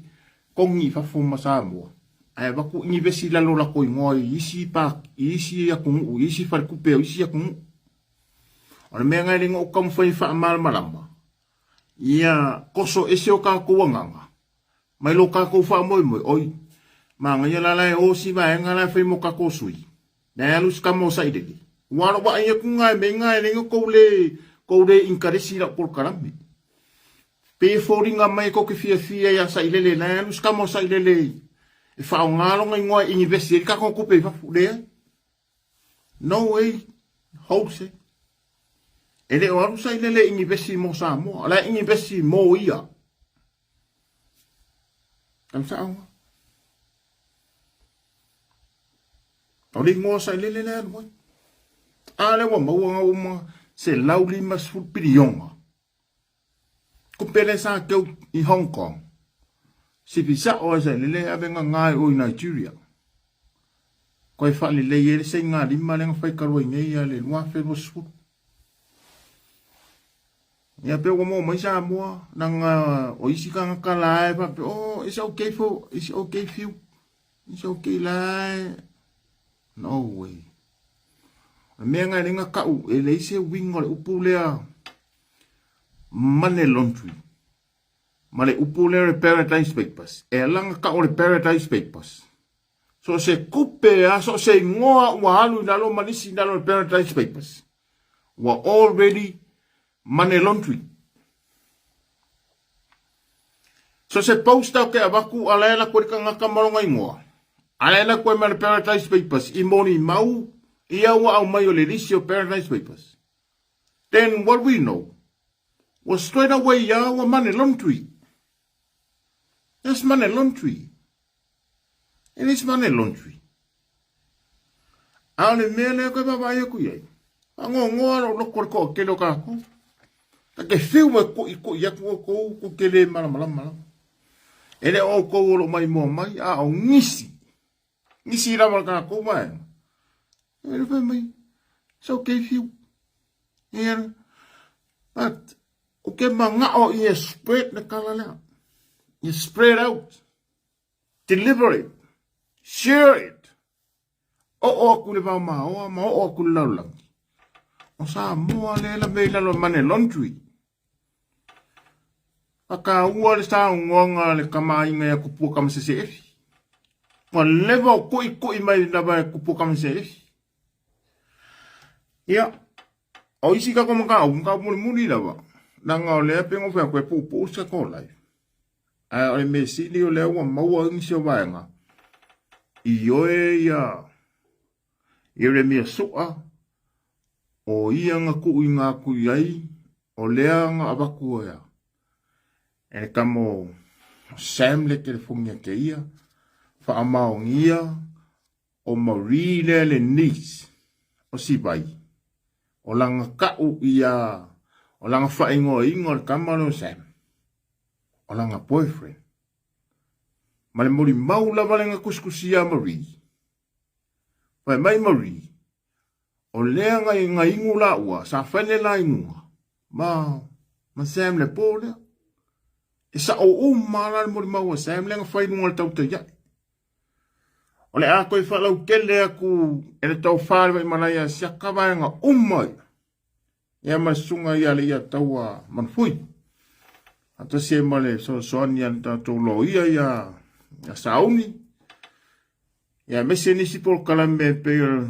S1: togi i fafo ma Samoa ae avatu inivesi i lalo o latou igoa i isi i isi atunuu i isi faletupe o isi atunuu. O le mea lena e le na ou taumafai e faamalamalama ia toso ese o tatou agaga mai lo tatou faamoemoe oi manaia la la e o si vaega la e fai mo tatou sui Nei alu si tama o Sailele. Ua alo vaai atu nga e mei nga e lenga kou le kou le inkaresi i lau polokalame. Pe e foliga mai kou ke fiafia ia Sailele nei alu si tama o Sailele e whaonga longa ingoa e inivesi e kako kupe i fafo. Leai. No way. Jose. E le o alu Sailele inivesi mo Samoa. La inivesi mo ia. Tau O le igoa sailele lea alu ai. A lea ua maua nga uma 150 piliona. Kupe le sa keu i Hong Kong. Sipi sao ai sailele ave nga ngai o i Nigeria. Koe whaalelei e le sei ngā lima le nga whai kalua i nei a le 2020. Ia pe ua maua mai Samoa, nanga o isi kangaka la e whape, oh, it's okay for, it's okay few. It's okay la e. No way. O le mea ngai lenga kau, e leai se uiga o le upu lea money laundry. Ma le upu lea o le Paradise Papers. E ala nga kau o le Paradise Papers. So se kupe a, so se ingoa ua alu i lalo ma nisi i lalo o le Paradise Papers. Ua already money laundry. So se poster o ke avatu a lae la koe kangaka ma longa ingoa. A lae la koe ma le Paradise Papers i moni mau ia ua au mai o le lisi o Paradise Papers. Then what we know was straight away ia ua money laundry. That's money laundry. It is money laundry. A o le mea lea koe vaavaai aku i ai. Whangongoa lo loko le koa kele o kākou. Ta ke whiu e koi koi atu o kou ku ke le malamalama lava. E le o kou o lo mai mua mai, a o ngisi. Ngisi lava kākou vaenga. E le whai mai, it's okay whiu. Yeah. But, o ke mangao i e spread le kala lea. You spread out. Deliver it. Share it. Oo aku le vao maoa ma oo aku le lalolagi. O Samoa le la mei lalo mane laundry. Whakaua le saunoaga a le kamaaiga ia Kupua Kamasese Efi. Ua leva o koʻikoʻi mai lava e Kupua Kamasese Efi. Ia, o isi kako mataupu, mataupu mulimuli lava. Leaga o lea pei ona ou fai atu e puupuu si tatou life. Ae o le mea sili o lea ua maua nisi o vaega ioe ia Ieremia Su'a, o ia na tuuina atu i ai, o lea na avatu ea e le tama o Sam le telefoni a te ia, faamaonia o Marie lea le niece o Sivai, o lana ka'u ia, o lana faaigoaina o le tama lea o Sam, o lana boyfriend. Ma le molimau lava lea na tusitusia a Marie. Fai mai Marie, O lea na, na inu laua, sa fai le la inuga, ma, ma Sam le po lea. E sa'o uma la le molimau a Sam lea na fai i luga o le tautai ae. O le a toe faalautele atu e le tofa le Vaimalae ia Siaka vaega uma ia. Ia ma le susuga ia Leiataua Manufui. Faatasi ai ma le fesoasoani a le tatou loia ia, ia Sauni. Ia aemaise nisi polokalame e pei o le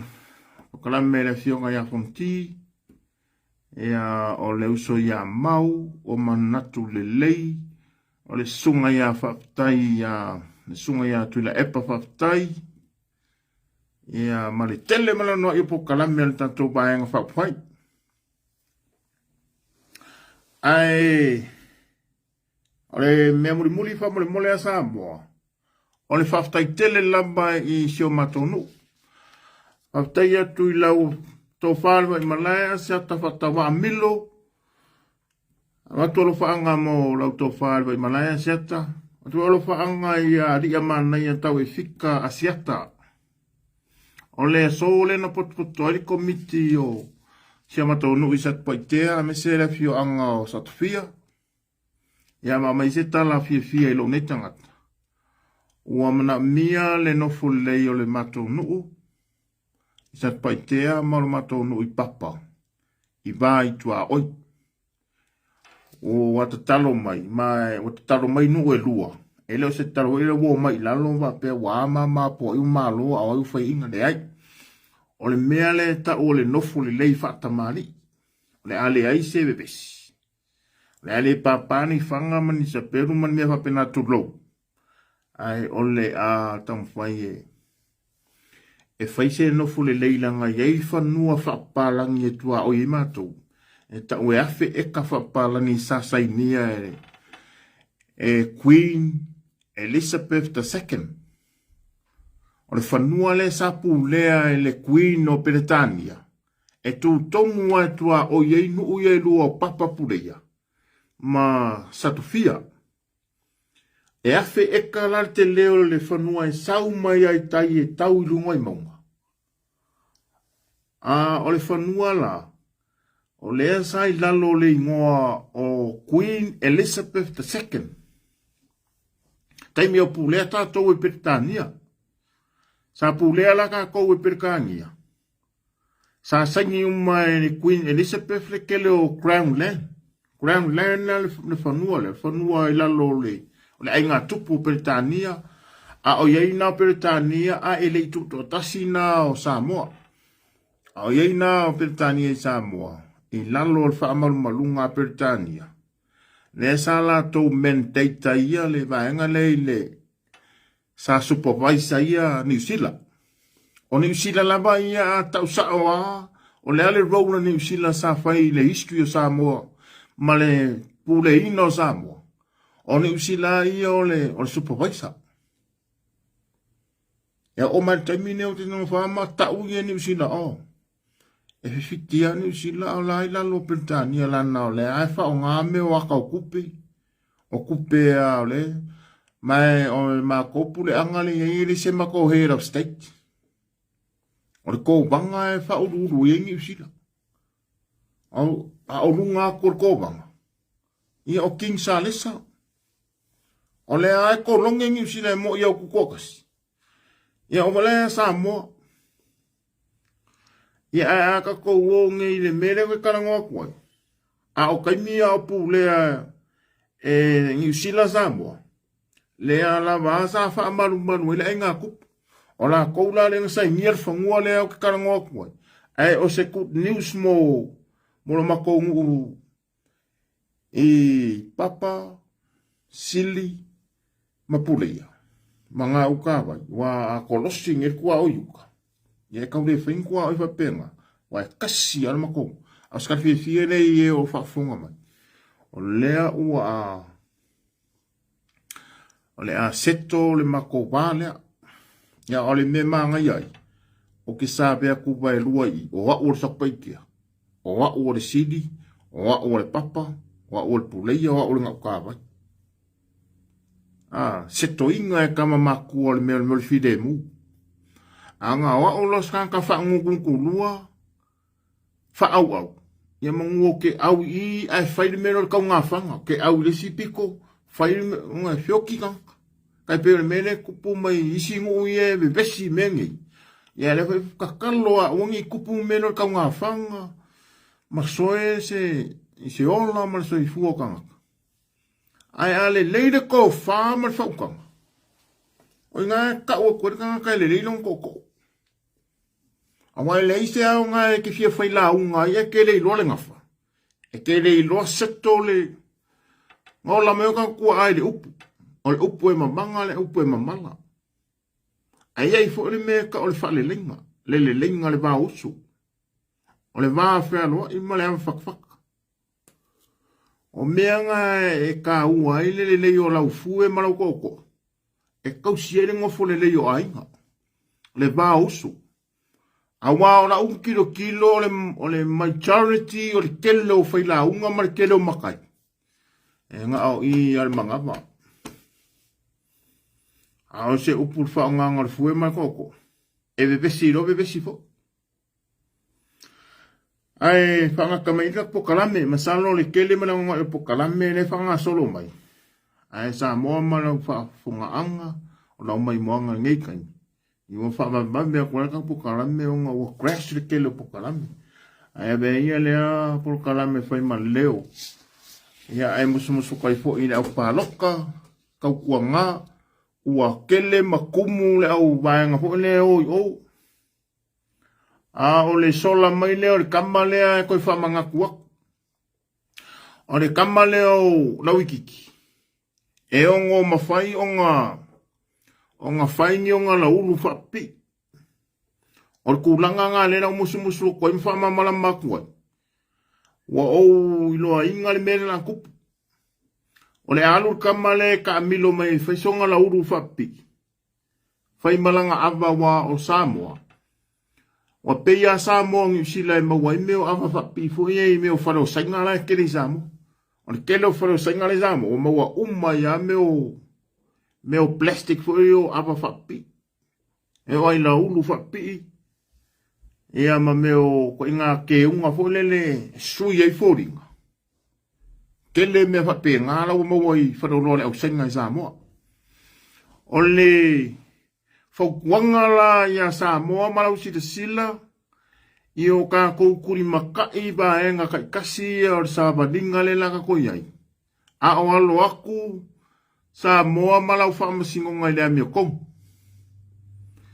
S1: polokalame a le afioga ia Fonoti, ia o le uso ia Mau, o Manatu Lelei, o le susuga ia Faafetai ia le susuga ia Tuilaepa Faafetai, ia ma le tele ma le anoa'i o polokalame a le tatou Vaega Faaupufai. Ae o le mea mulimuli faamolemole a Samoa, o le faafetai tele lava i si o matou nuu. Faafetai atu i lau tofa le Vaimalae Asiata Faatauva Milo, avatu alofaaga mo lau tofa le Vaimalae Asiata, avatu alofaaga ia Alii Manaia Tau e Fika Asiata. O le aso lea na potopoto ai le komiti o si a matou nuu i Satupaitea aemaise le afioaga o Satufia. Ia ma aumai se tala fiafia i lou nei tagata. Ua manaomia le nofo lelei o le matou nuu i Satupaitea ma lo matou nuu i Papa i va i tuaoi. Ua tatalo mai, ma ua tatalo mai nuu e lua. E le o se tatalo foi lea ua omai i lalo ma faapea ua a ma ma po o ai ua malo a o ai ua faiaina. Leai. O le mea lea e tau o le nofo lelei faatamalii. O le a leai se vevesi. O le a le pāpā ni faga ma ni sapelu ma ni mea faapena tulou. Ae o le a taumafai e e fai se nofo lelei leaga e i ai fanua faapapalagi e tuaoi ai matou. E tau e afe eka faapapalagi sa sainia e, e Queen Elizabeth II. O le fanua lea sa pulea e le Queen o Peretania, e tū tonu lava e tuaoi ai nuu ia e lua o Papa Puleia ma Satufia. E afe eka la le tele o le fanua e sau mai ai tai e tau i luga i mauga. A o le fanua la, o lea sa i lalo o le igoa o Queen Elizabeth II. Taimi o pulea tatou e Peretania. Sa pulea la tatou e Peretania. Sa saini uma e le Queen Elizabeth le tele o Crown Land. Crown Land la le fanua lea, fanua i lalo o le, o le aiga tupu o Peretania, a o i ai nā o Peretania a e le i tutoatasi nā o Samoa. A o i ai nā o Peretania i Samoa, i lalo o le faamalumaluga a Peretania, lea sa latou mandate ai ia le vaega lea i le Sa supervise ia Niu Sila. O Niu Sila lava ia a tau sao a, o le a le role a Niu Sila sa fai i le history o Samoa ma le puleina o Samoa. O Niu Sila ia o le, o le supervisor. E oo mai le taimi nei o te nofa ma tau ia Niu Sila, oh. E whiwhiti a Niu Sila o la i lalo o Peretania lana o lea e whaonga me o aka o kupe. O kupe a o le ma o le makou puleaga le iai e le se makou head of state. O le kōwaga e whauluulu i ai Niu Sila. A o lunga aku o le kōwaga. Ia o King Salesa. O lea e kolonge Niu Sila e mo i au kukuakasi. Ia o valea Samoa. Ia ae a kakou o nei i le mea lea koe talanoa atu ai. A o taimi a o pulea e Niu Sila Samoa, lea lava sa faamalumalu ai le aiga tupu. O latou la lea na sainia le fanua lea ou te talanoa atu ai. Ae o se good news mo mo lo matou nuu i Papa, Sili ma Puleia ma ngā ukāwai, wā a kolosi nge kua o iuka. Ia e kau le whain kua o i whapenga, wā e kasi ala mako. A o skar fiafia le i e o whaafonga mai. O lea ua a O le a seto le makou wā lea. Ia o le mea māngai ai, o ke sāpe aku vai lua i o a'u o le Satupaitea, o a'u o le Sili, o a'u o le Papa, o a'u o le Puleia, o a'u o le Gaukāwai. A, setoiga e kama makua o le mea o le mea o le filemu. A nga o a'u loa se tagata faangutungutu lua, faaauau, ia manu o ke au i ae fai le mea lea o le taugafaga, ke au i le isi pito, fai le mea, ona e feoti tagata. Tai pei o le mea lea e tupu mai i isi nuu ia e vevesi i mea nei. Ia lea foi tatalo lava aua ne i tupu le mea lea o le taugafaga ma soe se i se ola ma le soifua o tagata. Ae a lelei le tofa ma le faautaga, o i ina e tau atu ai le tagata e lelei lona tootoo. Aua e leai se aoga e te fia failauga ai ae te le iloa le gafa. E te le iloa seto le na ola mai o tatou tuaa i le upu. O le upu e mamaga le upu e mamala. Ae i ai foi le mea e tau o le faaleleiga, le leleiga le va uso. O le va fealoai ma le ava fatafata. O mea na e taua ai le lelei o lau fue ma lau tootoo, e tausi ai le nofo lelei o aiga, le va uso. Aua o lau tilotilo o le, o le majority o le tele o failauga ma le tele o matai, e na o i a le manava. A o se upu le faaaogaina o le fue ma le tootoo, e vevesi loa vevesi foi. Ae faagata mai la polokalame, masalo le tele ma le anoanoai o polokalame lea e faagasolo mai. Ae Samoa ma lau faafofogaaga o lau maimoaga i lenei taimi, ua faavavevave atu ai le tatou polokalame ona ua crash le tele o polokalame. Ae avea ia lea polokalame e fai ma leo. Ia ae musumusuka ai foi i le au palota, tautuaga, ua tele ma tumu le au vaega foi lea e o i o. A o le sola mai lea o le kama lea e toe faamanatu atu. O le kama lea o Lauikiki, e ono mafai ona ona fai ni ona laulu faapipii. O le tulaga lena lea na ou musumusu atu ai ma faamalamalama atu ai, ua ou iloaina le mea lea na tupu. O le a alu le kama lea e taamilo mai e fai sona laulu faapipii, fai malaga ava aua o Samoa. Ua pei lava Samoa o Niu Sila e maua ai mea o ava faapipii foi ia i mea o fale o Saina la e tele i Samoa. O le tele o fale o Saina la i Samoa ua maua uma ai lava mea o mea o plastic foi ia o ava faapipii. E oo lava i laulu faapipii ia ma mea o ituaiga keuga foi lele e sui ai foliga. Tele mea faapena la ua maua i faleoloa o le ausaina i Samoa. O le fautuaga la ia Samoa ma lau silasila i o tatou tulimatai i vaega taitasi ia o le savaliga lea la tatou i ai, a o alo atu Samoa ma lau faamasinoga i le amiotonu.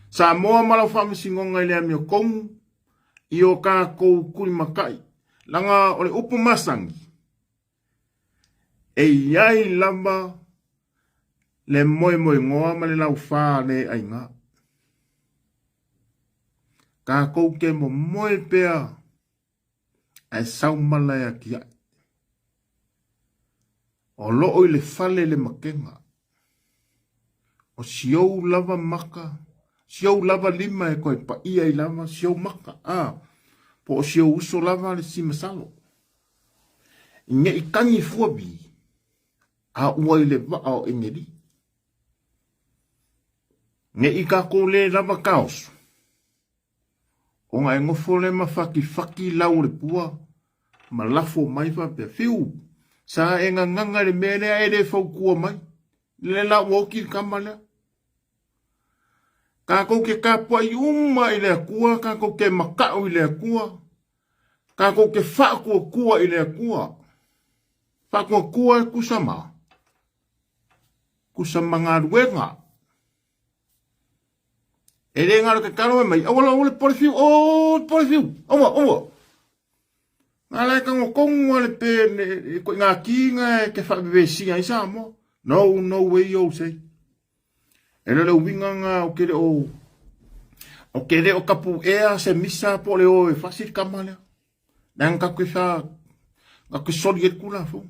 S1: Samoa ma lau faamasinoga i le amiotonu i o tatou tulimatai, leaga o le upu masani, e i ai lava le moemoenoa ma le laufa le aiga. Tatou te momoe pea ae sau mala e atiae. O loo i le fale le makega. O si ou lava maka, si ou lava lima e toe paia ai lava si ou maka, a, po o si ou uso lava le si masalo. Ne i tagi fua vi, a ua i le vaa o Eneli. Ne i kākou le lava taoso, Ona e nofo lea ma fatifati lau o le pua ma lafo mai faapea, Fiu, sa e gagaga i le mea lea e le fautua mai. Lea la ua oti le tama lea. Tatou te tapuai uma i le Atua, tatou te matau i le Atua, tatou te faatuatua i le Atua. Faatuatua e tusa ma, tusa ma galuega. E le galo ke kalo mai, aua aua le pole fiu, o le pole fiu, aua, aua. Ngā lai ka kongu le pe, ko ngā kinga e ke whawewesia i Samoa. No, no way, o say. E le le uinga ngā o ke le o, o ke le o kapu ea se misa po le o e fasi le kama lea. Nang ka koe wha, ka koe soli e kula fo.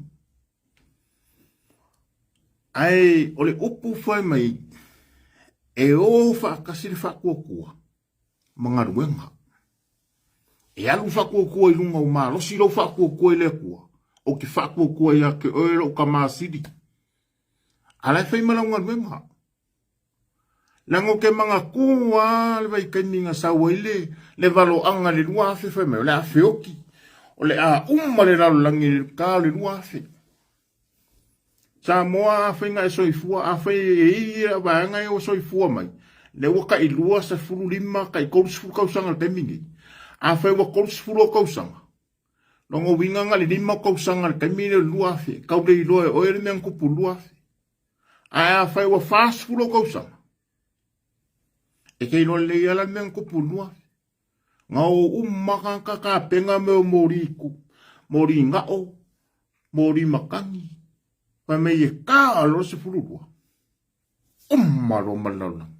S1: Ae o le upu whai mai, e o whaakasi le whaakuakua ma galuega. E alu whaakuakua i lunga o malosi lou whaakuakua i le Atua, o ke whaakuakua ia ke oe lou kamasili. A la e whai ma lau galuega. Leaga o ke magakū a le vaitaimi na sau ai le, le valoaga i le 2000 fai mai o le a feoti. O le a uma le lalolagi i le ta o le 2000. Samoa afai na e soifua, afai e i ia vaega ia ua soifua mai, lea ua tai 25, tai 30 tausaga i le taimi nei. Afai ua 30 ou tausaga, lona uiga na o le 5 ou tausaga i le taimi lea o le 2000, tau le iloa e oe le mea na tupu i le 2000. Ae afai ua 40 ou tausaga, e te iloa lelei lava la le mea na tupu i le 2000. Na o uma tagata tapena mea o moli ku, moli gao, moli matagi, fai mai e ta loa le 12. Uma loa ma le lalolagi.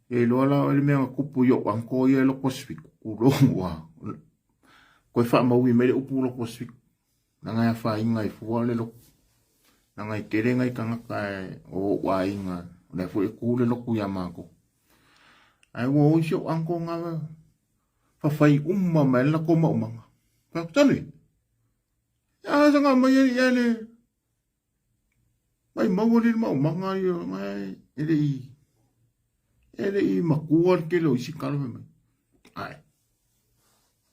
S1: E iloa la oe le mea na tupu i ou uncle ia e loko Pasifika, tulou ua toe faamaui mai le upu loko Pasifika. Leaga e afaina ai fua le lotu. Leaga e tele nai tagata o ou aiga, o lea foi e tu le lotu ia matou. Ae ua o isi ou uncle na fafai uma mai le latou maumaga. Fai atu, Tali, a sanga mai ai ia le mai maua le maumaga ia e le i e le i matua le tele o isi tala fai mai. Ae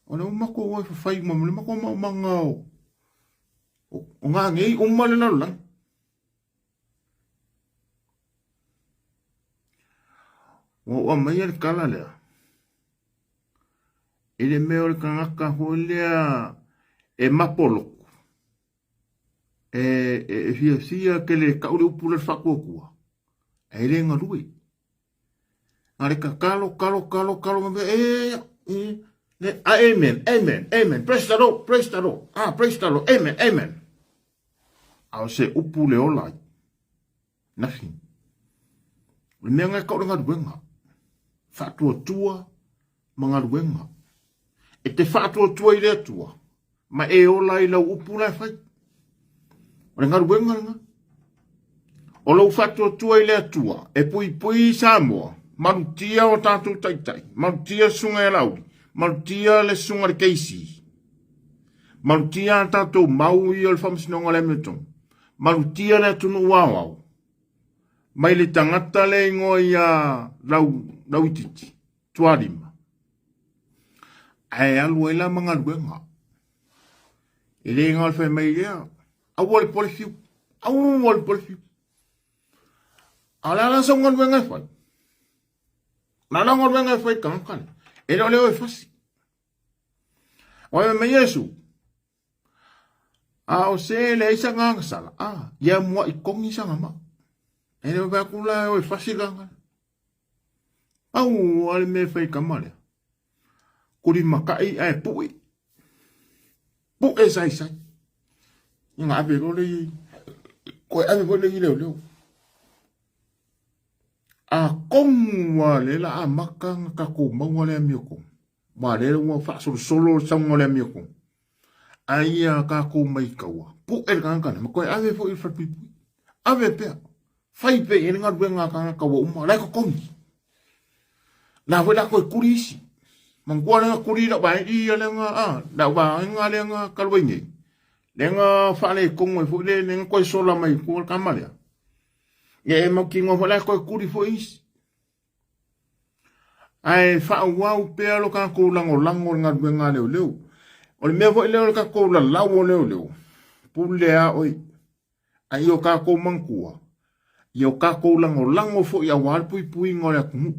S1: o lea ua matou o e fafai uma mai le matou maumaga o o gagei uma le lalolagi. Ua ou aumaia le tala lea i le mea o le tagata foi lea e mapoloku e fiafia tele e tau le upu lea o le faatuatua, ae le galue. Na o le tatalo, talo, talo, talo, ma mea, e, e, le, amen, amen, amen, praise the Lord, praise the Lord, ah, praise the Lord, amen, amen. A o se upu le ola ai. Nothing. O le mea ngai ka o le galuega. Faatuatua ma galuega. E te faatuatua i le Atua, ma e ola i lau upu la e fai. O le galuega lena. O lou faatuatua i le Atua, e puipui i Samoa, malutia o tatou taitai, malutia le susuga ia Laauli, malutia le susuga i le KC, malutia a tatou mau ia o le Faamasinoga o le Amiotonu, malutia le atunuu aoao, mai le tagata le igoa ia lau, Lauitiiti, Tualima, ae alu ai la ma galuega. E le galo fai mai lea, aua le pole fiu, aua le pole fiu. A o le a la sau galuega e fai? O le a la galuega e fai i tagata lea? E le o leo e fasi. O ai mai Iesu, a o se leai sa ganga sala, a, ia mua i kongi sa ngama. E le o vai aku la e o e fasi ganga. Pau a le mea e fai i kama lea. Kuli makai ae pui. Puʻe saisai. Ia na ave loa le i. Koe ave foi le i leoleo. A komu a le la amata na tatou maua le amiotonu. Ua lea ua faasolosolo le sauga o le amiotonu. Ae ia tatou maitaua, puʻe le tagata lea ma toe ave foi i le falepuipui. Ave pea. Fai pea i ai le galuega a tagata ua uma, la e totogi. La foi la toe kuli isi. Manatua lea na kuli lau vaega ia lea na, a, lau vaega lea na talu ai nei. Lea na faaletonu ai foi le, lea na toe sola mai tua le tama lea. Ia e mautinoa foi la e toe kuli foi isi. Ae faaauau pea lo tatou lagolago i le galuega a leoleo. O le mea foi lea o le tatou lalau o leoleo, pule a oe. A ia o tatou manatua, ia o tatou lagolago foi aua le puipuiga o le atunuu.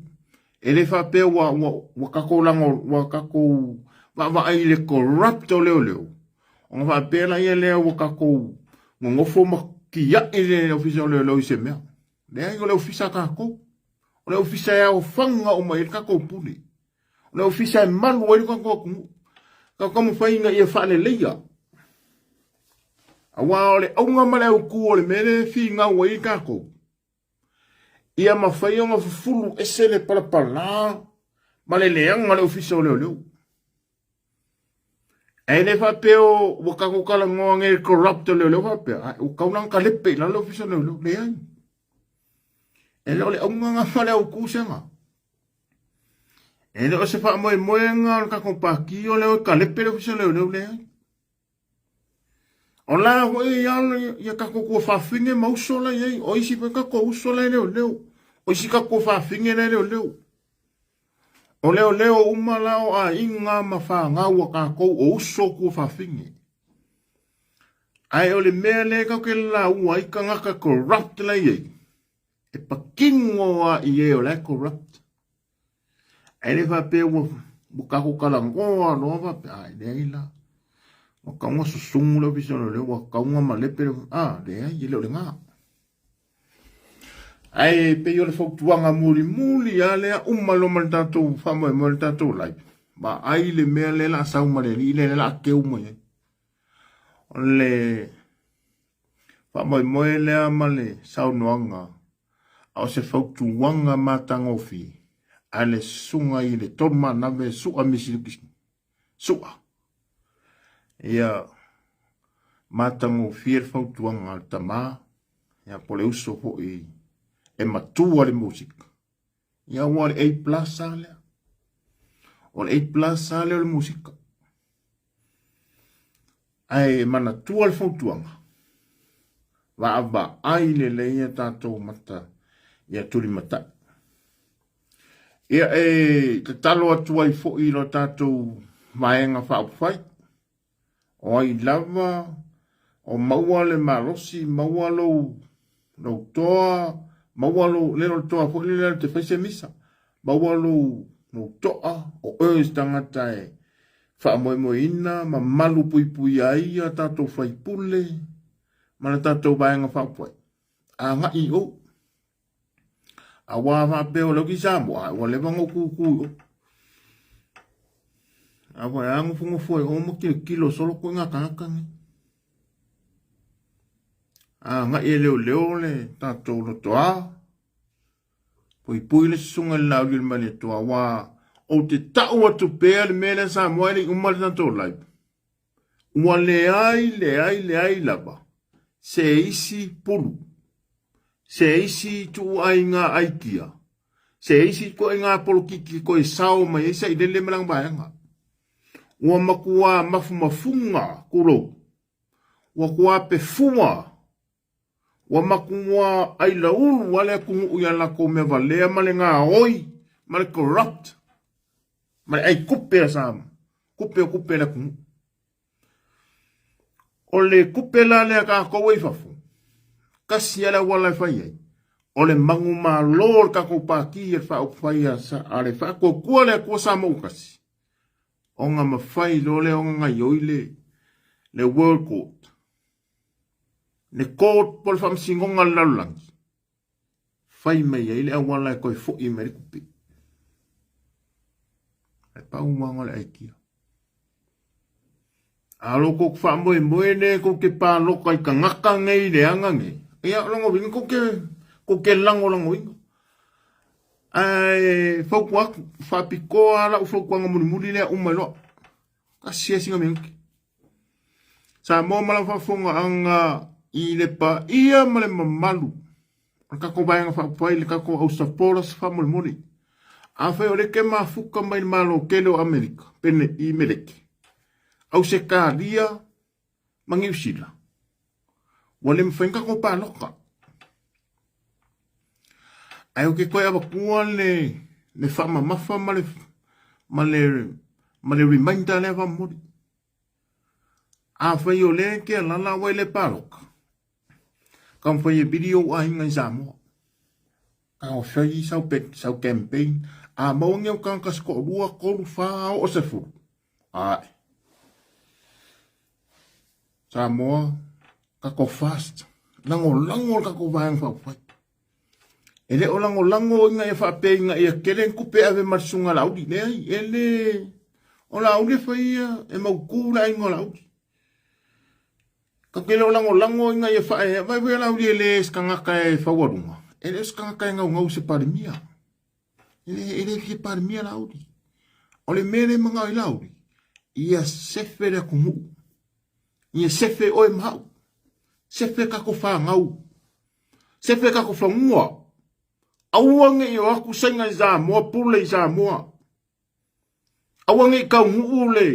S1: E le faapea ua, ua, ua tatou lago, ua tatou vaavaai i le corrupt o leoleo, ona faapea laia lea ua tatou nonofo ma tiai le ofisa o leoleo i se mea. Leai, o le ofisa a tatou. O le ofisa e aofaga uma i ai le tatou pule. O le ofisa e malu ai le tatou atunuu. Tatou taumafai ina ia faaleleia. Aua o le auga ma le autu o le mea lea e finau ai tatou, ia mafai ona fufulu ese le palapala ma le leaga o le ofisa o leoleo. Ae le faapea ua tatou talanoa nei i le corrupt o leoleo faapea, ae ua tatau la ona talepe i lalo le ofisa o leoleo. Leai. E le o le auga lena ma le autu se na. E le o se faamoemoega o le tatou pati o le o e talepe le ofisa o leoleo, leai. O la foi ia, ia tatou tuafafine ma uso la i ai, o isi foi tatou uso la e leoleo, o isi tatou tuafafine la e leoleo. O leoleo uma la o aiga ma fanau a tatou o uso tuafafine. Ae o le mea lea tatou te laua ai tagata corrupt la i ai, e patino lava i e o la e corrupt. Ae le faapea ua tatou talanoa loa faapea, a leai la. Ua tatau ona susugu le ofisa o leoleo, ua tatau ona malepe le, a leai, e le o lena. Ae pei o le fautuaga mulimuli lava lea, uma loa ma le tatou faamoemoe le tatou live, vaai le mea lea o le a sau ma le alii lea o le a teu mai ai. O le faamoemoe lea ma le saunoaga, a o se fautuaga matagofie a le susuga i le Tolumanave Su'a Misiluki Su'a. Ia matagofie le fautuaga a le tama, ia po o le uso foi e matua le musika. Ia ua o le A plus lava lea. O le A plus lava lea o le musika. Ae manatua le fautuaga, vaavaai lelei a tatou mata ia tulimatai. Ia e tatalo atu ai foi i lo tatou Vaega Faaupufai, o ai lava o maua le malosi, maua lou, lou toa, maua lou, le o le toa foi lea te fai se misa, maua lou, lou toa, o oe se tagata e faamoemoeina ma malu puipuia ai a tatou faipule ma le tatou Vaega Faaupufai, agai i ou. Aua faapea o lea ou te i Samoa, ua leva ona ou tutu i o. A foi a nofonofo ai o ma tilotilo solo ituaiga tagata nei. Agai e leoleo le tatou lotoa, puipui le susuga i le Lauli o le Malietoa, aua ou te tau atu pea le mea lea Samoa e le i uma le tatou live. Ua leai, leai, leai lava se isi pulu, se isi ituaiga aikia, se isi ituaiga polokiki toe sao mai ai sailele ma lana vaega. Ua matua mafumafuga tulou, ua tua pefua, ua matua ailaulu lava le atunuu i a latou mea valea ma le gaoi ma le corrupt ma le ai tupe a Samoa, tupe o tupe a le atunuu. O le tupe la lea a tatou e i fafo, tasi lava le auala e fai ai, o le manumalo o le tatou Pati a le Faaupufai a le Faatuatua le Atua Samoa ua Tasi, ona mafai loa lea ona gaioi le World Court, le Court po o le Faamasinoga a le Lalolagi, fai mai ai le auala e toe foi mai le tupe. E pau lava o le aikia. A lo kou faamoemoe lea kou te paloka i tagata nei leaga nei, ia o lona uiga kou te, kou te lagolagoina. Ae fautua atu, faapitoa lau fautuaga mulimuli lea uma ai loa. Tasi lava sina minute. Samoa ma lau faafofogaaga i le paia ma le mamalu o le tatou Vaega Faaupufai, le tatou au supporters faamolemole. Afai o lea e te mafuta mai le Malo tele o Amerika, pene i Meleki, Ausetalia ma Niu Sila, ua le mafai ona tatou palota. Ae ou te toe avatua le, le faamamafa ma le, ma le, ma le reminder lea faamolemole. Afai o lea e te alala au ai le palota, taumafai e vili ou aiga i Samoa. Taumafai sau, sau campaign. A maua ni au tagata se toalua, tolu, fa, oo 10. Ae. Samoa, tatou fast. Lagolago le tatou Vaega Faaupufai. E le o lagolago ina ia faapea ina ia tele ni tupe e ave ma le susuga a Laauli. Leai, e le... O Laauli e fai ia, e mautu le aiga o Laauli. Tatou te le o lagolago ina ia faaea, vaai foi a Laauli e le se tagata e faualuga, e le o se tagata e naunau i se Palemia. E le, e le fia Palemia Laauli. O le mea lea e manao ai Laauli, ia sefe le atunuu. Ia sefe oe ma au. Sefe tatou fanau. Sefe tatou fanua. Aua ne i o atu Saina i Samoa, pule i Samoa. Aua ne i taunuu le,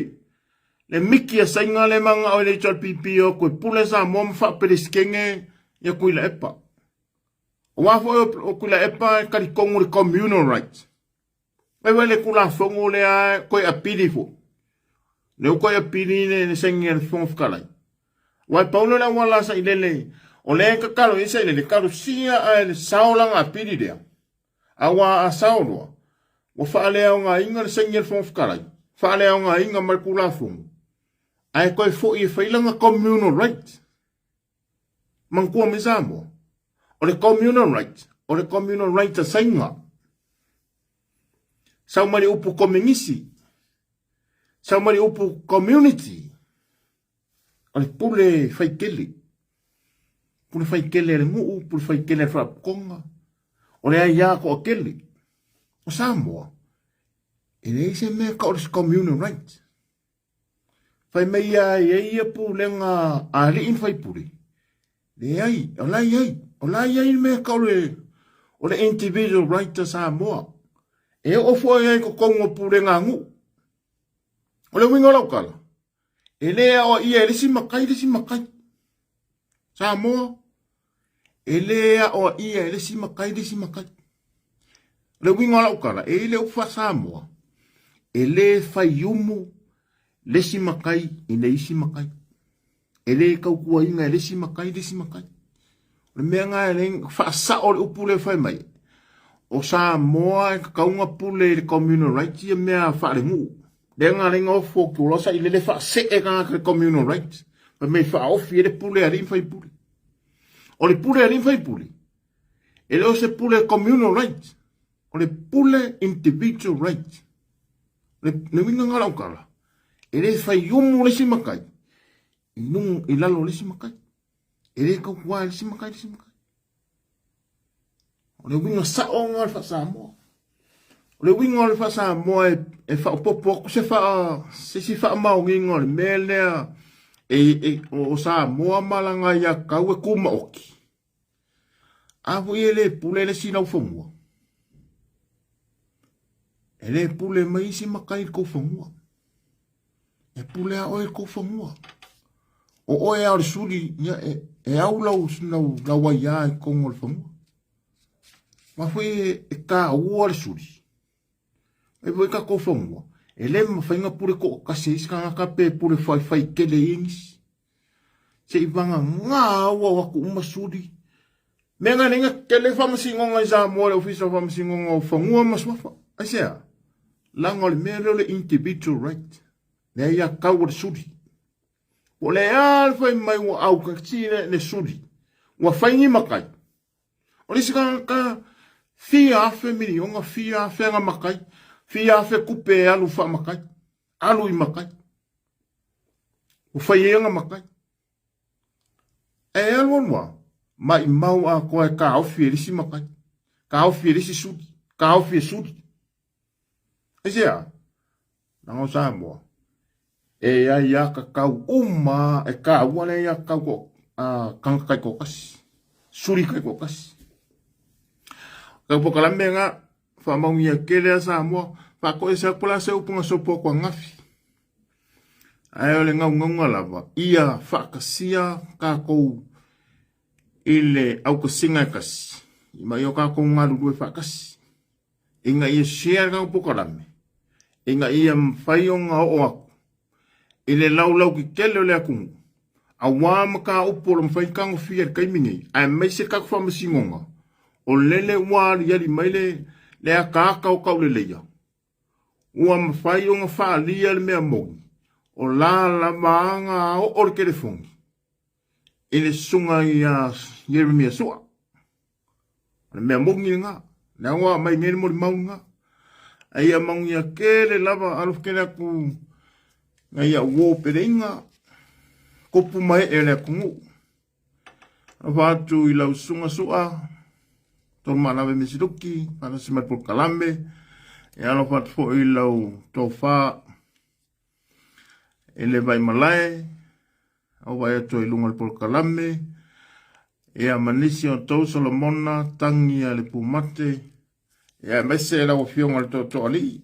S1: le miki a Saina le manao i le HRPP o atu e pule Samoa ma faaperesetene ia Tuilaepa. Aua foi o Tuilaepa e talitonu i le communal rights. Mai vai le Tulafono lea toe apili foi. Lea ua toe apili le saini a le Fofoga Fetalai. Aua e pau lea o le auala a Sailele, o lea e tatalo i ai Sailele, talosia ae le sao lana apili lea. Aua a sao loa, ua faaleaogaina le saini a le Fofoga Fetalai, faaleaogaina ma le Tulafono, ae toe foi e fai lana communal right. Manatua mai Samoa, o le communal right, o le communal right a Saina. Sau mai le upu kominisi, sau mai le upu community, o le pule faitele. Pule faitele a le nuu, pule faitele a le faalapotopotoga, o le aia toatele. O Samoa, e leai se mea e tau o le communal right. Fai mai ia e i ai ia pulega a alii ma faipule. Leai, o la e i ai. O la e i ai le mea tau le, o le individual right a Samoa. E oo foi ai i totonu o pulega a nuu. O le uiga o lau tala, e le aoaia e le isi matai le isi matai. Samoa, e le aoaia e le isi matai le isi matai. O le uiga o lau tala, e i ai le upu faa-Samoa, e le faiumu le isi matai i le isi matai. E le tautuaina e le isi matai le isi matai. O le mea lena e le faasao le upu lea e fai mai, o Samoa e tatau ona pule i le communal rights ia mea faalenuu. Lea na ala ai ona ofo atu loa sailele faasee tagata i le communal rights. Fai mai e faaofi ai le pule a alii ma faipule. O le pule a alii ma faipule, e le o se pule communal rights, o le pule individual rights. Le, le uiga lena o lau tala, e le faiumu le isi matai i, luga, i lalo o le isi matai. E le tautua e le isi matai le isi matai. O le uiga sao lena o le faa-Samoa. O le uiga o le faa-Samoa e, e faaopoopo atu se faa, se isi faamaoniga o le mea lea e, e, o Samoa ma lana aiatatau e tumaoti. A foi e le pule le isi laufanua. E le pule mai isi matai i le tou fanua. E pule a oe i le tou fanua. O oe a o le suli, ia, e, e au lau, lau, lau aiā i totonu o le fanua. Ma foi e, e tāua le suli. E foi tatou fanua, e le mafai ona pule toatasi e isi tagata pe pule faifai tele i nisi. Se i vagagā ua o atu uma suli. Mea na lenga tele faamasinoga i Samoa le Ofisa o Faamasinoga o Fanua ma Suafa. Aisea? Leaga o le mea lea o le individual right. Le aiatatau a le suli. Po o le a le fai mai ua augati le, le suli. Ua fai ni matai. O le isi tagata fia afe miliona, fia afe ana matai, fia afe tupe e alu faamatai, alu i matai. Ua fai ai ana matai. E alu alu lava, maimau atoa e taofi e le isi matai, taofi e le isi suli, taofi e suli. Aisea? Leaga o Samoa, e aiatatau uma, e taua le aiatatau to, a tagata taitoatasi, suli taitoatasi. Tau polokalame lena, faamaunia tele a Samoa, faatoese atu la se upu na sopo atu ananafi. Ae o le naunauga lava, ia faatasia tatou i le autasiga e tasi, ma ia o tatou galulue faatasi, ina ia share le tatou polokalame, ina ia mafai ona oo atu i le laulau tetele o le atunuu, aua mataupu o lo o mafai ona tagofia i le taimi nei, aemaise tatou faamasinoga, o lele ua aliali mai le ataata o tauleleia, Ua mafai ona faaalia le mea moni, o la lava ana oo le telefoni i le susuga ia Ieremia Sua. O le mea moni lena, lea ua aumai nei le molimau lena. A ia manuia tele lava, alofa tele atu nai au uo peleiga, tupu ma ee o le atunuu. Alofa atu i lau susuga Sua, Tolumalave Mesiluki, faatasi mai le polokalame. E alofa atu foi i lau tofa i le Vaimalae, au vai atu i luga o le polokalame. Ia ma nisi o tou Solomona, Tangi a le Pumate, ia aemaise lau afioga i le Tootooalii.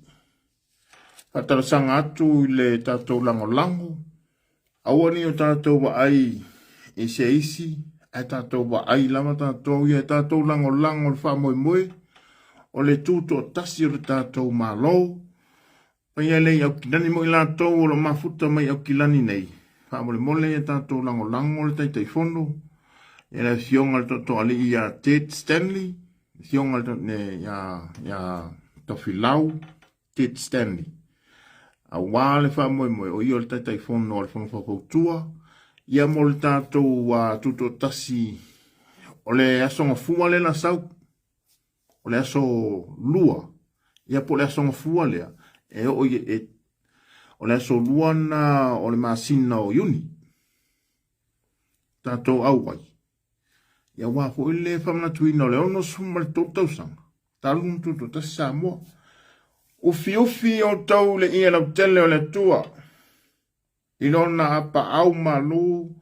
S1: Faatalosaga atu i le tatou lagolago, aua ne i o tatou vaai i se isi, ae tatou vaai lava tatou ia e tatou lagolago le faamoemoe. o le tutoatasi o le tatou Malo. Paia e le i Aukilani mo i latou o lo o mafuta mai Aukilani nei, faamolemole ia tatou lagolago le Taitaifono, ia le Afioga i le Tootooalii ia Ted Stanley, Afioga ia, ia Tofilau Ted Stanley. Aua le faamoemoe, o ia o le Taitaifono o le Fono Faufautua, ia mo le tatou tutoatasi o le Aso Gafua lea na sau. O le aso lua, ia po o le aso gafua lea, e oo i, e, o le aso lua na o le masina o Iuni, tatou auai, ia aua foi le faamanatuina o le 63 tausaga, talu ona tutoatasi Samoa. Ufiufi outou i le ie lautele o le Atua, i lona apaau malu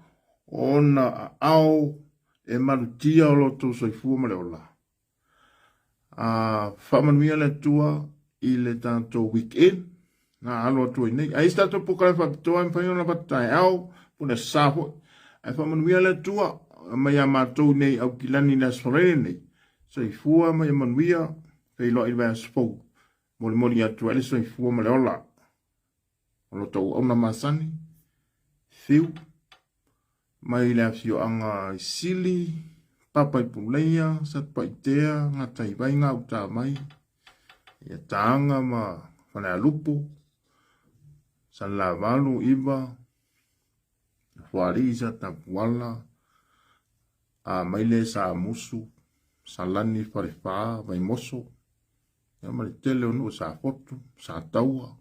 S1: o ona aao e malutia o lo outou soifua ma le ola. A faamanuia le Atua i le tatou weekend na alo atu ai nei. Ai se tatou polokalame faapitoa e mafai ona avatu taeao po o le aso Sa foi. Ae faamanuia le Atua mai ia matou nei Aukilani i le Aso Faraile nei. Soifua ma ia manuia, feiloai i le vaiaso fou. Molimoli atu ai le soifua ma le ola. O lo tou auauna masani, fiu, mai le afioaga i Sili, Papa i Puleia, Satupaitea, Gataivai, Gautamai, ia Taga ma Falealupo, Salelavalu, Iva, Foalii, Satapuala, Amaile, Samusu, Salani, Falefa, Vaimoso, ia ma le tele o nuu Safotu, Sataua,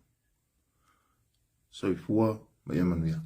S1: soifua ma ia manuia.